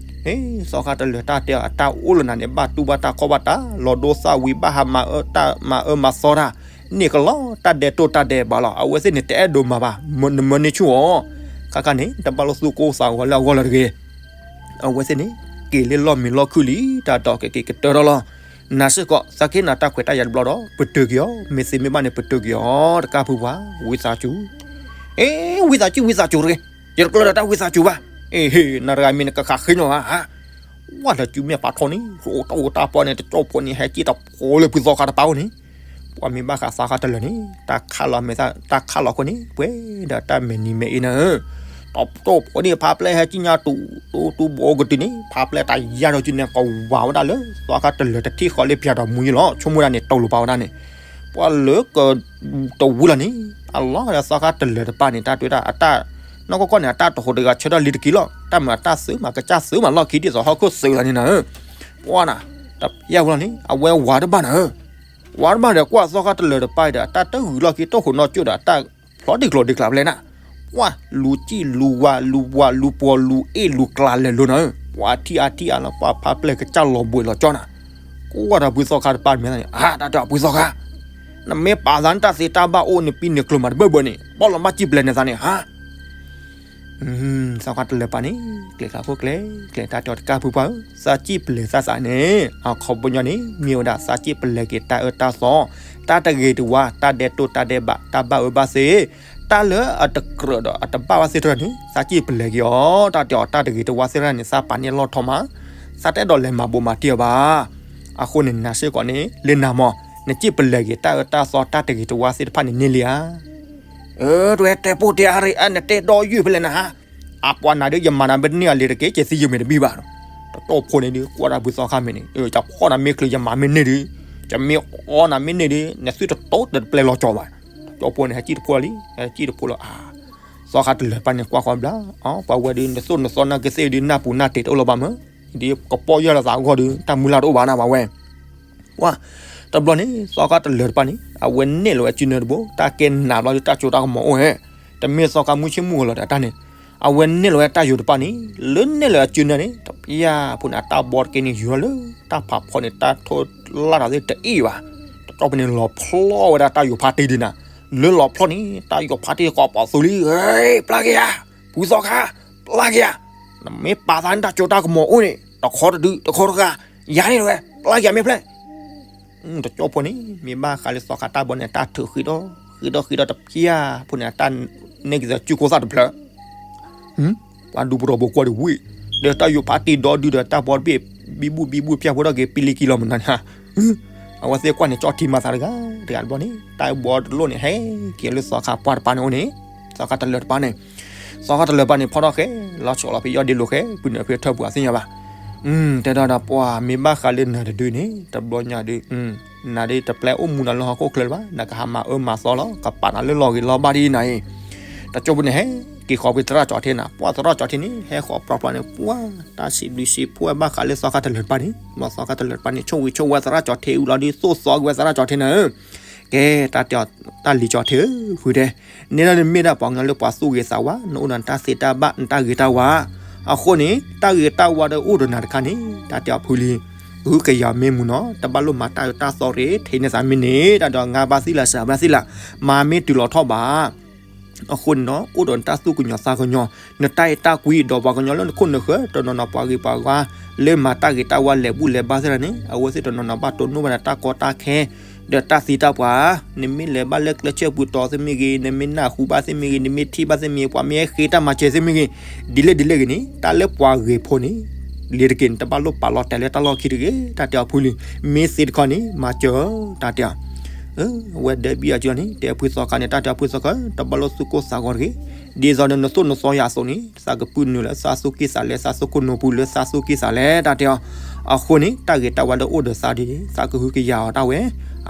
သီခါတလၢၤတၢ်တဲအီၤ အတၢ်အိၣ်လၢနၤန့ၣ် ဘၣ်တူၢ်ဘၣ်တၢ်ခီၣ်ဘၣ်တၢ် လီၤဒိသၣ်ဝံၤ ဘၣ်ဟးမၤအၢမၤသီတၢ်, န့ၢ်ကလီၤတၢ်ဒဲးတိၢ်တၢ်ဒဲးဘးလီၤ, အဝဲသ့ၣ်န့ၣ် တအဲၣ်ဒိးမၤဘၣ်, နမၢန့ၢ်ဆူၣ်အီၤ, ခါခါန့ၣ် တဘၣ်လိၣ်သူၣ်ကိၢ်သးဂီၤလၢအဂီၢ်လၢၤတဂ့ၤ. အဝဲသ့ၣ်န့ၣ် က့ၤလၢလီၢ်မံၤလီၢ်ခုၣ်လံ တၢ်ဒီးကက့ၤကတၢၢ်ထီၣ်လီၤ. နၤစ့ၢ်ကီး သးကဟ့ၣ်နၤတၢ်ခွဲးတၢ်ယာ်တဘျီဒီး ပတုာ်က့ၤအီၤ, မ့ၢ်သ့မ့ၢ်ဘၣ်န့ၣ် ပတုာ်က့ၤအီၤ တကးဖုပှၤ ဝံသးစူၤ, အ့ ဝံသးစူၤ ဝံသးစူၤတဂ့ၤ, ယတကျၢၤဒီးတၢ်ဝံသးစူၤဘၣ်, အ့ဟ့ နတဂၤမ့ၢ်နကခးဃ့ညီဘၣ်ဧါ, ဝဲလၢစုမဲာ်ဖးထီန့ၣ် အိၣ်တၢ်အိၣ်တၢ်ပီန့ၣ် တကၠိဖိန့ၣ် ဟဲက့ၣ်တဖိလၢဖုသီခါတပၤအိၣ်န့ၣ်, ပှၤမ့ၢ်ဘၣ်ဃးသီခါတလၢၤန့ၣ် တၢ်ခးလီၤမ့ၢ်တၢ်ခးလီၤအဃိန့ၣ် ပှဲၤဒီးတၢ်မဲာ်နံၤမဲာ်အ့နၤဧၢ, တကၠိဖိန့ၣ် ဖးပျဲၢ်ဟဲက့ၣ်ညါတူၤ တူၤတူၤဘိးကတုၤန့ၣ် ဖးပျဲၢ်တၢ်ယါဒီးကန့ၣ် ကဝၤဝဲဒၣ်လၢ သီခါတလၢၤတထံၣ်ဃီလၢပျၢၤဒီးမူယလီၤ, ဆိကမိၣ်ဒၣ်န့ၣ် တိၢ်လိာ်ပာ်ဝဲဒၣ်န့ၣ်, ပှၤလၢက တဝံၤလီၤန့ၣ် အလီၤဒီးသီခါတလၢၤတပၤန့ၣ် တၢ်တဲဝဲဒၣ်အတၢ် နီၢ်ကီၢ်ကီၢ်န့ၣ် အတၢ်တဟူးတဂၤဆၢထၢၣ်လံတက့ၢ်လီၤ, တၢ်မၤအတၢ်သုးမး ကစၢ်သုးမးလီၢ်ခံဒ်သိးဟီၣ်ခိၣ်သုးလီၤန့ၣ်နၤဧၢ, ပှၤနၤ, တပျၢ်ဝံၤလီၤန့ၣ် အဝဲဝၤတဘၣ်နၤဧၢ, ဝၤတဘၣ်ဒီးကွၢ်သီခါတလၢၤတပၤဒီး အတၢ်တဂုၤလီၢ်ခံ တဟူးနီၢ်ကၠိၣ်ဒီး အတၢ်ဖျီဒံးကျိၤဒံးကျါဖဲလဲၣ်နၤ, ပှၤလူၤကံၣ်လူၤဝါလူၤဝါလူၤပှီၤလူၤအ့ၣ်လူၤကျါလဲၤလိၤနၤဧၢ, ပှၤထံၣ်အါထံၣ်အါလီၤ ပှၤဖးပျဲၢ်ကစၢ်လီၤဘှံးလီၤကၠီနၤ, ကွၢ်ဒီးဖုသီခါတပၤမ့ၢ်န့ၣ် အါ တၢ်တဲအီၤဖုသီခါ နမ့ၢ်ပာ်သးနတၢ်သ့တၢ်ဘၣ်အိၣ်နပံၤန့ၢ်ကျိၤမးတဘၢၣ်ဘၢၣ်န့ၣ် ဘၣ်လီၤမၢ်စံၣ်ပလဲၤနသးန့ၣ်ဟါ သီခါတလၢၤပၤန့ၣ် ကျဲၤကျါခိၣ်ကျဲၤ ကျဲၤတၢ်တဲအီၤတကးဖုပှၤဧၢ, သးစံၣ်ပလဲၤသးသးန့ၣ် အခီပညီန့ၣ် မ့ၢ်ဝဲဒၣ်သးစံၣ်ပလဲၤက့ၤ တၢ်အၢတၢ်သီ, တၢ်တဂ့ၤတဝါ, တၢ်ဒဲးတိၢ်တၢ်ဒဲးဘး, တၢ်ဘၣ်အၢဘၣ်သီ, တၢ်လၢအတကြၢးဒီးအတဘၣ်ဘၣ်သ့ၣ်တဖၣ်န့ၣ် သးစံၣ်ပလဲၤက့ၤအီၤ, တၢ်တဲအီၤတၢ်တဂ့ၤတဝါသ့ၣ်တဖၣ်န့ၣ် သးပာ်န့ၢ်လီၢ်ထီမး, သးတအဲၣ်ဒိးလဲၤမၤဘိးမၤတံၢ်အီၤဘၣ်. အဃိန့ၣ် နၤစ့ၢ်ကီးန့ၣ် လၢနၤမး နစံၣ်ပလဲၤက့ၤ တၢ်အၢတၢ်သီ တၢ်တဂ့ၤတဝါသ့ၣ်တဖၣ်န့ၣ်န့ၢ်လံဧါ. အၢ တဝဲတဲပိၢ်တဲအါရ့ အၢ နတဲဒီးယုၢ်ဖဲလဲၣ်နဟါ, အပှၤနၤဒုး ယမၤနၤမ့ၢ်တန့ၢ်အလံၤတက့ၢ် ကသံယုၢ်မ့ၢ်တဘံၣ်ဘၣ်. တကၠိဖိန့ၣ်ဒုး ကွၢ်တၢ်ဖုသီခါမ့ၢ်န့ၣ် ယဖီၣ်နၤမ့ၢ်ချုး ယမၤမ့ၢ်န့ၢ်ဒုး, ယမ့ၢ်အီနၤမ့ၢ်န့ၢ်ဒုး နသုတတိတတပျဲလီၤကၠီၤဘၣ်. တကၠိဖိန့ၣ် ဟဲစံၣ်တဖိလံ, ဟဲစံၣ်တဖိလီၤ. သီခါတလၢၤတပၤန့ၣ် ကွၢ်ဃီဘျါ, အီ ပှၤဝဲဒုး နသိၣ်နသီနၢ်ကသ့ၣ်ဒုး နၢ်ပူၤနၢ်တ့ၤတအိၣ်လၢၤဘၣ်မး, ဒ်ကပီၢ်ယၢ်လီၤသးအဂီၢ်ဒုး တၢ်မုၢ်လၢ်တအိၣ်ဘၣ်နၤဘၣ်ဝဲ ကွၢ်, တဘျီန့ၣ် သီခါတလၢၤတပၤန့ၣ် အဝဲနဲၣ်လီၤဝဲစုနၢတဘိ, တၢ်ကဲနာ်ဘျီဒုး တၢ်စိတၢ်ကမီၤအိၣ်ဟဲ, တမ့ၢ်သီခါမုၢ်ဆ့ၣ်မုၢ်ဂီၤလီၤဒီးတၢ်န့ၣ်, အဝဲနဲၣ်လီၤဝဲတၢ်ယိၤတပၤန့ၣ်, လၢနဲၣ်လီၤအစုနၢန့ၣ် တပျၢ်ဖိန့ၣ် အတၢ်ဘီတက့ၢ်န့ၣ် ယူၤထီၣ်လၢတၢ်ဖးဖီန့ၣ် တၢ်ထိလၢ်တၢ်သ့ၣ်တအ့ၣ်ဘၣ်, တကၠိဖိန့ၣ် လီၤဖျီၣ်ဝဲဒၣ်တၢ်ယိၤဖးတံၢ်ဒုးနၤ, လၢလီၤဖျီၣ်န့ၣ် တၢ်ယိၤဖးတံၢ်ကိးပှၤသူလံ, ပျၢ်က့ၤယၤ, ဖုသီခါ, ပျၢ်က့ၤယၤ, နမ့ၢ်ပာ်သးနတၢ်စိတၢ်ကမီၤအိၣ်န့ၣ် တခီတဒုး တခီတဂၤ, ယၤန့ၣ်တဝဲ ပျၢ်က့ၤယၤမ့ၢ်ဖျဲၣ် တကၠိဖိန့ၣ် မ့ၢ်ဘၣ်ဃးလၢသီခါတၢ်ဘီန့ၣ် အတၢ်ထုးဃ့ဒီး ဃ့ဒီးဃ့ဒီးတပျၢ်ဖိန့ၣ် အတၢ်နဲၣ်က့ၤသးစုကိၢ်သၣ်တဖျၢၣ်, ပှၤဒူပတီၢ်ဘိကွၢ်ဒံးဝံၤ, ဒီးတၢ်ယိၤဖးတံၢ်ဒီဒုဒီးတၢ်ဘီတဘ့ၣ် ဘံဘူၣ်ဘံဘူၣ်ပျၢ်ဖိထီၣ်က့ၤပံလံကံလီၤမးနၤန့ၣ်, အဝဲသ့ၣ်ကွၢ်န့ၣ် ကၠီထံမၤသးတဂၤ တဂၤတဘျီန့ၣ် တၢ်ဘီတလိၣ်န့ၣ် ဟဲက့ၤလၢသီခါပှၢ်တပၤန့ၣ်အိၣ်န့ၣ်, သီခါတလၢၤတပၤန့ၣ် သီခါတလၢၤပၤန့ၣ် ဖီထီၣ်ဃဲ လီၤဆီလီၤဖဲယီၢ်ဒ့လိာ်ဃဲ ပုၢ်နုာ်ဖဲထၢပူၤအသ့ၣ်ညါဘၣ်. တဲဒၣ်ဒီးပှၤမ့ၢ်ဘၣ်ဃးလၢနၤတဒုန့ၣ် တဘျီညါဒုး နၤဒုးတပျဲအိၣ်မူနၤလၢဟီၣ်ခိၣ်ချၢလၢၤဘၣ်, နကဟးမၤအၢမၤသီလီၤ, ကပာ်နၤလၢလီၢ်ဂ့ၤလီၢ်ဘၣ်ဒ်နၤအံၤ, တကၠိဖိန့ၣ် ဟဲက့ၤဃီၤဖဲသရၣ်ကၠီထ့နၤ, ပှၤသရၣ်ကၠီထ့န့ၣ် ဟဲဃီၤပျီပျီန့ၣ် ပှၤတၢ်စံးဘျုးစံးဖှိၣ်ဘၣ်ဃးလၢသီခါတလၢၤတပၤန့ၣ်, ဘျီသီခါတလၢၤတပၤန့ၣ် ဆိၣ်ဂ့ၤဆိၣ်ဝါသရၣ်ကၠီထ့ဝံၤလီၤဒုး သိၣ်သီက့ၤဝဲသရၣ်ကၠီထ့နၤဧၢ ကဲ တၢ်တဲအီၤ တၢ်လံၤကၠီထ့ဧၢ ဖုတဲ, န့ၣ်ဒၣ်န့ၣ်မ့ၢ်ဒၣ်ပှၤကညီလၢပှၤသူၣ်ဂ့ၤသးဝါ, နအိၣ်ဒီးနတၢ်သ့တၢ်ဘၣ် နတၢ်ဂ့ၤတၢ်ဝါ, အဃိန့ၣ် တၢ်ဂ့ၤတၢ်ဝါဒီးအိၣ်ဒီးနၤတခါန့ၣ် တၢ်တဲအီၤဖုလံ, ဂုာ်ကယၤမ့ၢ်မူနီၤ, တဘၣ်လိၣ်မၤတၢ်အၢတၢ်သီရ့ ထဲန့ၣ်သးမ့ၢ်န့ၣ် တၢ်ဒီးငါဘၣ်သံလၢ်စၢ်ဘၣ်သံလၢ်, မၤမ့ၢ်တုၤလီၤထီၣ်ဘၣ် အဃိန့ၣ်ဒီး အိၣ်ဒီးနတၢ်သူၣ်ကညီၤသးကညီၤ, နတၢ်အဲၣ်တၢ်ကွံ ဒီးပှၤကညီလၢနခိၣ်နဃၢၤ တနီၤနီၤပှၤဂ့ၤပှၤဝါ လၢမၤတၢ်ဂ့ၤတၢ်ဝါလဲၤဘူၣ်လဲၤဘါသ့ၣ်တဖၣ်န့ၣ် အဝဲသ့ၣ်တနီၤနီၤဘၣ်တိၢ်နီၣ်ဝဲဒၣ်တၢ်ကီတၢ်ခဲ, ဒီးတၢ်သံတၢ်ပှၢ်, နမ့ၢ်လဲၤဘၣ်လၢကျဲဆၢပူၤတီၤသ့ၣ်မ့ၢ်ဂ့ၤ, နမ့ၢ်နၢ်ဟူဘၣ်သ့ၣ်မ့ၢ်ဂ့ၤ, နမ့ၢ်ထံၣ်ဘၣ်သ့ၣ်မ့ၢ်ဂ့ၤ, ပှၤမ့ၢ်ဟဲဃ့တၢ်မၤစၢၤသ့ၣ်မ့ၢ်ဂ့ၤ, ဒ်လဲၣ်ဒ်လဲၣ်ဂ့ၤန့ၣ် တၢ်လၢပှၤဂ့ၤဖိန့ၣ် လ့ၤတက့ၢ်န့ၣ် တဘၣ်လိၣ်ပာ်လီၤတဲာ်လၢတၢ်လီၢ်ခံတဂ့ၤ, တၢ်တဲအီၤဖုလံၤ, မ့ၢ်သ့တခီန့ၣ် မၤစၢၤ တၢ်တဲအီၤ. အဝဲဒၢဘံၣ်အီၤကၠီန့ၣ် တဲဖုသီခါန့ၣ် တၢ်တဲအီၤဖုသီခါ တဘၣ်လိၣ်သူၣ်ကိၢ်သးဂီၤတဂ့ၤ, ဒ်သိးဒီးနသိၣ်နသီယၤအသိးန့ၣ် သးကပုၢ်နုာ်လၢသးသူၣ်ကံၢ်သးလဲ သးသူၣ်ခိၣ်နူာ်ပူၤလၢသးသူၣ်ကံၢ်သးလဲ တၢ်တဲအီၤ. အဃိန့ၣ် တၢ်ဂ့ၤတၢ်ဝါလၢအိၣ်ဒီးသးဒ်န့ၣ် သးကဟုကယာ်အီၤတၢ်ဝဲ.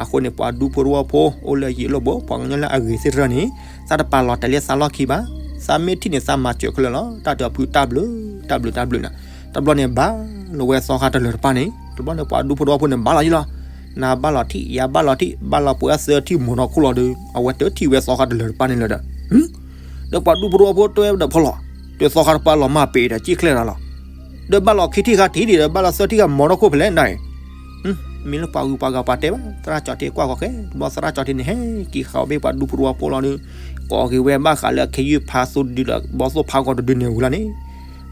အဃိန့ၣ် ပှၤဒူဖိတဝီဖိ အိၣ်လၢယံၤလၢဘိ ပှၤကညီလၢအဂ့ၤသ့ၣ်တဖၣ်န့ၣ် သးတပာ်လီၤတဲာ်လၢသးလီၢ်ခံဘၣ်, သးမ့ၢ်ထံၣ်န့ၣ် သးမၤစၢၤခဲလၢာ်လီၤ. တၢ်တဲအီၤဖုတၢ်ဘျုး တၢ်ဘျုးတၢ်ဘျုးနၤ. တဘျီန့ၣ် ဘၣ်လီၤဝဲသီခါတလၢၤတပၢ်န့ၣ် တဘျီန့ၣ် ပှၤဒူဖိတဝီဖိန့ၣ် ဘၣ်လီၤယံၤလီၤ. နၤဘၣ်လီၤထံၣ် ယၤဘၣ်လီၤထံၣ် ဘၣ်လီၤပှဲၤအသၢထံၣ်မီၤနီၢ်ခိၣ်လီၤဒီး အဝဲတထံၣ်ဝဲသီခါတလၢၤတပၢ်န့ၣ်လၢၤဒီး ဒီးပှၤဒူဖိတဝီဖိတဲဝဲဒီးဖီလီၤ, ဒီးသီခါတပၢ်လီၤမၢ်ပ့ၤဒီးစံၣ်ချၢဒီးလီၤ. ဒီးဘၣ်လီၤခံထံၣ်ဃါထံၣ်ဒီး ဘၣ်လီၤသၢထံၣ်ဃါမီၤနီၢ်ခိၣ်ဖဲလဲၣ်နၤအံၤ. မ့ၢ်လၢပှၤဂုၤပှၤဂၤပှၤတဲဘၣ် သရၣ်ကၠီထံကွၢ်ကီခဲ တဘျီသရၣ်ကၠီထံန့ၣ် ဟဲက့ၤဃးအီၤဘ့ၣ်ပှၤဒူဖိတဝီဖိလီၤဒီး ကိးက့ၤဝဲဘၣ်ဃးလၢအခ့ယုၢ်ဖါသိဒုဒီး ဘီသိၣ်ဖါဂီၤတဒုန့ၣ်ဝံၤလီၤန့ၣ်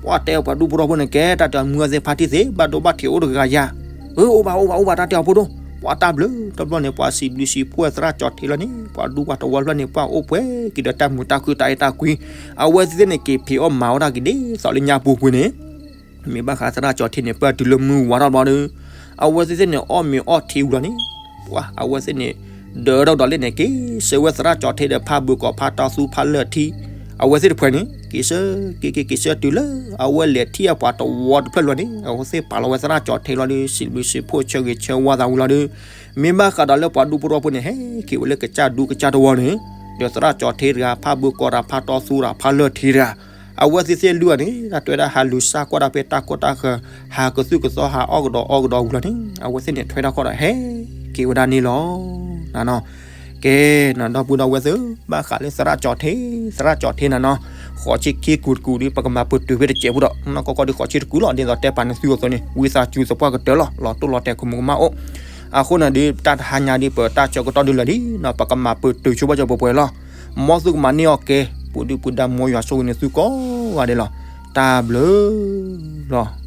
ပှၤတဲပှၤဒူဖိတဝီဖိန့ၣ် ကဲတၢ်တဲအီၤမုၢ်အသ့ၣ်ဖါတံၢ်သ့ၣ် ဘၣ်ဒိဘၣ်ထံးအိၣ်တဂၤယၤ. အၢ အိၣ်ဘၣ်အိၣ်ဘၣ်အိၣ်ဘၣ် တၢ်တဲအီၤဖိဒိၣ် ပှၤတၢ်ဘျုး တဘျီန့ၣ် ပှၤစံးဘျုးစံးဖှိၣ်သရၣ်ကၠီထံလီၤန့ၣ် ပှၤဒူပှၤတဝီဖျၢၣ်န့ၣ် ပှၤအိၣ်ပှဲၤက့ၤဒီးတၢ်မုာ်တၢ်ခုၣ်တၢ်အဲၣ်တၢ်ကွံ, အဝဲသ့ၣ်သ့ၣ်န့ၣ် က့ၤဖံးအီၣ်မၤအီၣ်တၢ်က့ၤဒ်သိးလၢညါပူၤကွံာ်န့ၣ် မ့ၢ်ဘၣ်ဃးသရၣ်ကၠီထံန့ၣ် ပၢၢ်တုၤလၢမုၢ်ဝါထီၣ်ဘျီဒီး အဝဲသ့ၣ်သ့ၣ်န့ၣ် အီၣ်မ့ၤအီၣ်ထံဝံၤလီၤန့ၣ် ပှၤအဝဲသ့ၣ်န့ၣ် ဒၢထီၣ်ဒီးလၢန့ၣ် က့ၤဆှၢဝဲသရၣ်ကၠီထံဒီးဖါဘုးကီးဖါတီသူဖါလၢၢ်ထံ, အဝဲသ့ၣ်တဖုန့ၣ် က့ၤဆှၢက့ၤက့ၤက့ၤဆှၢတုၤလၢ အဝဲလဲၤထံၣ်အပှၤတဝီတဖျၢၣ်လီၤန့ၣ် အဝဲသ့ၣ်ပာ်လီၤဝဲသရၣ်ကၠီထံလီၤဒီး စံးဘျုးစံးဖှိၣ်ဆၢဂ့ၤဆၢဝါသးဝံၤလီၤဒီး မ့ၢ်ဘၣ်ဃးဒီးလၢပှၤဒူဖိတဝီဖိန့ၣ် ဟဲက့ၤဝဲလၢကစၢ်ဒူကစၢ်တဝီန့ၣ် ဒီးသရၣ်ကၠီထံတဂၤ ဖါဘုးကီးတဂၤ ဖါတီသူတဂၤ ဖါလၢၢ်ထံတဂၤ အဝဲသ့ၣ်သ့ၣ်လွံၢ်ဂၤန့ၣ် တၢ်တွဲဒၣ်ဟးလူၤစၢ်ကွၢ်တၢ်ဖဲတၢ်ကီတၢ်ခဲ ဟးကသုၣ်ကသီဟးအီၣ်ကဒီးအီကဒီးဝံၤလီၤန့ၣ် အဝဲသ့ၣ်န့ၣ် ထွဲထီၣ်ခီၣ်ဒီးဟဲက့ၤဝဲဒၣ်န့ၣ်လီၤ. နနီၤ, ကဲ နဒီပုၢ်ဒီဝဲၢ်သ့ၣ်ဧၢ, ဘၣ်ဃးလၢသရၣ်ကၠီထံ, သရၣ်ကၠီထံနနီၤ, ဃိးဆံခံကူာ်တကူာ်ဒီး ပကမၤပတုာ်ဖဲတစဲးဖိဒီး နီၢ်ကီၢ်ကီၢ်ဒီးဃိးဆံတကူာ်လီၤ. ဒ်သိးတဲပာ်န့ၢ်သုအသိးန့ၣ် ဝံသးစူၤသပှၢ်ကတၢၢ်လီၤ, လီၤတိၢ်လီၤတဲာ် ခိၣ်မူကမၣ်အိၣ်. အဃိန့ၣ်ဒီး တၢ်တဟါညါဒီး ပတၢ်ဆၢကတီၢ်ဒုးလၢာ်လံနီၤ, ပကမၤပတုာ်ဆိပှၢ်ကၠီပှဲၤပှဲၤလီၤ. မ်သုကမၤန့ၢ်အီၣ်ကဲ ပူၤဒုၣ်ပူၤဒါ မ်ယွၤဆိၣ်ဂ့ၤန့ၢ်သုကိးဂၤဒဲးလီၤ. တၢ်ဘျုးလီၤ.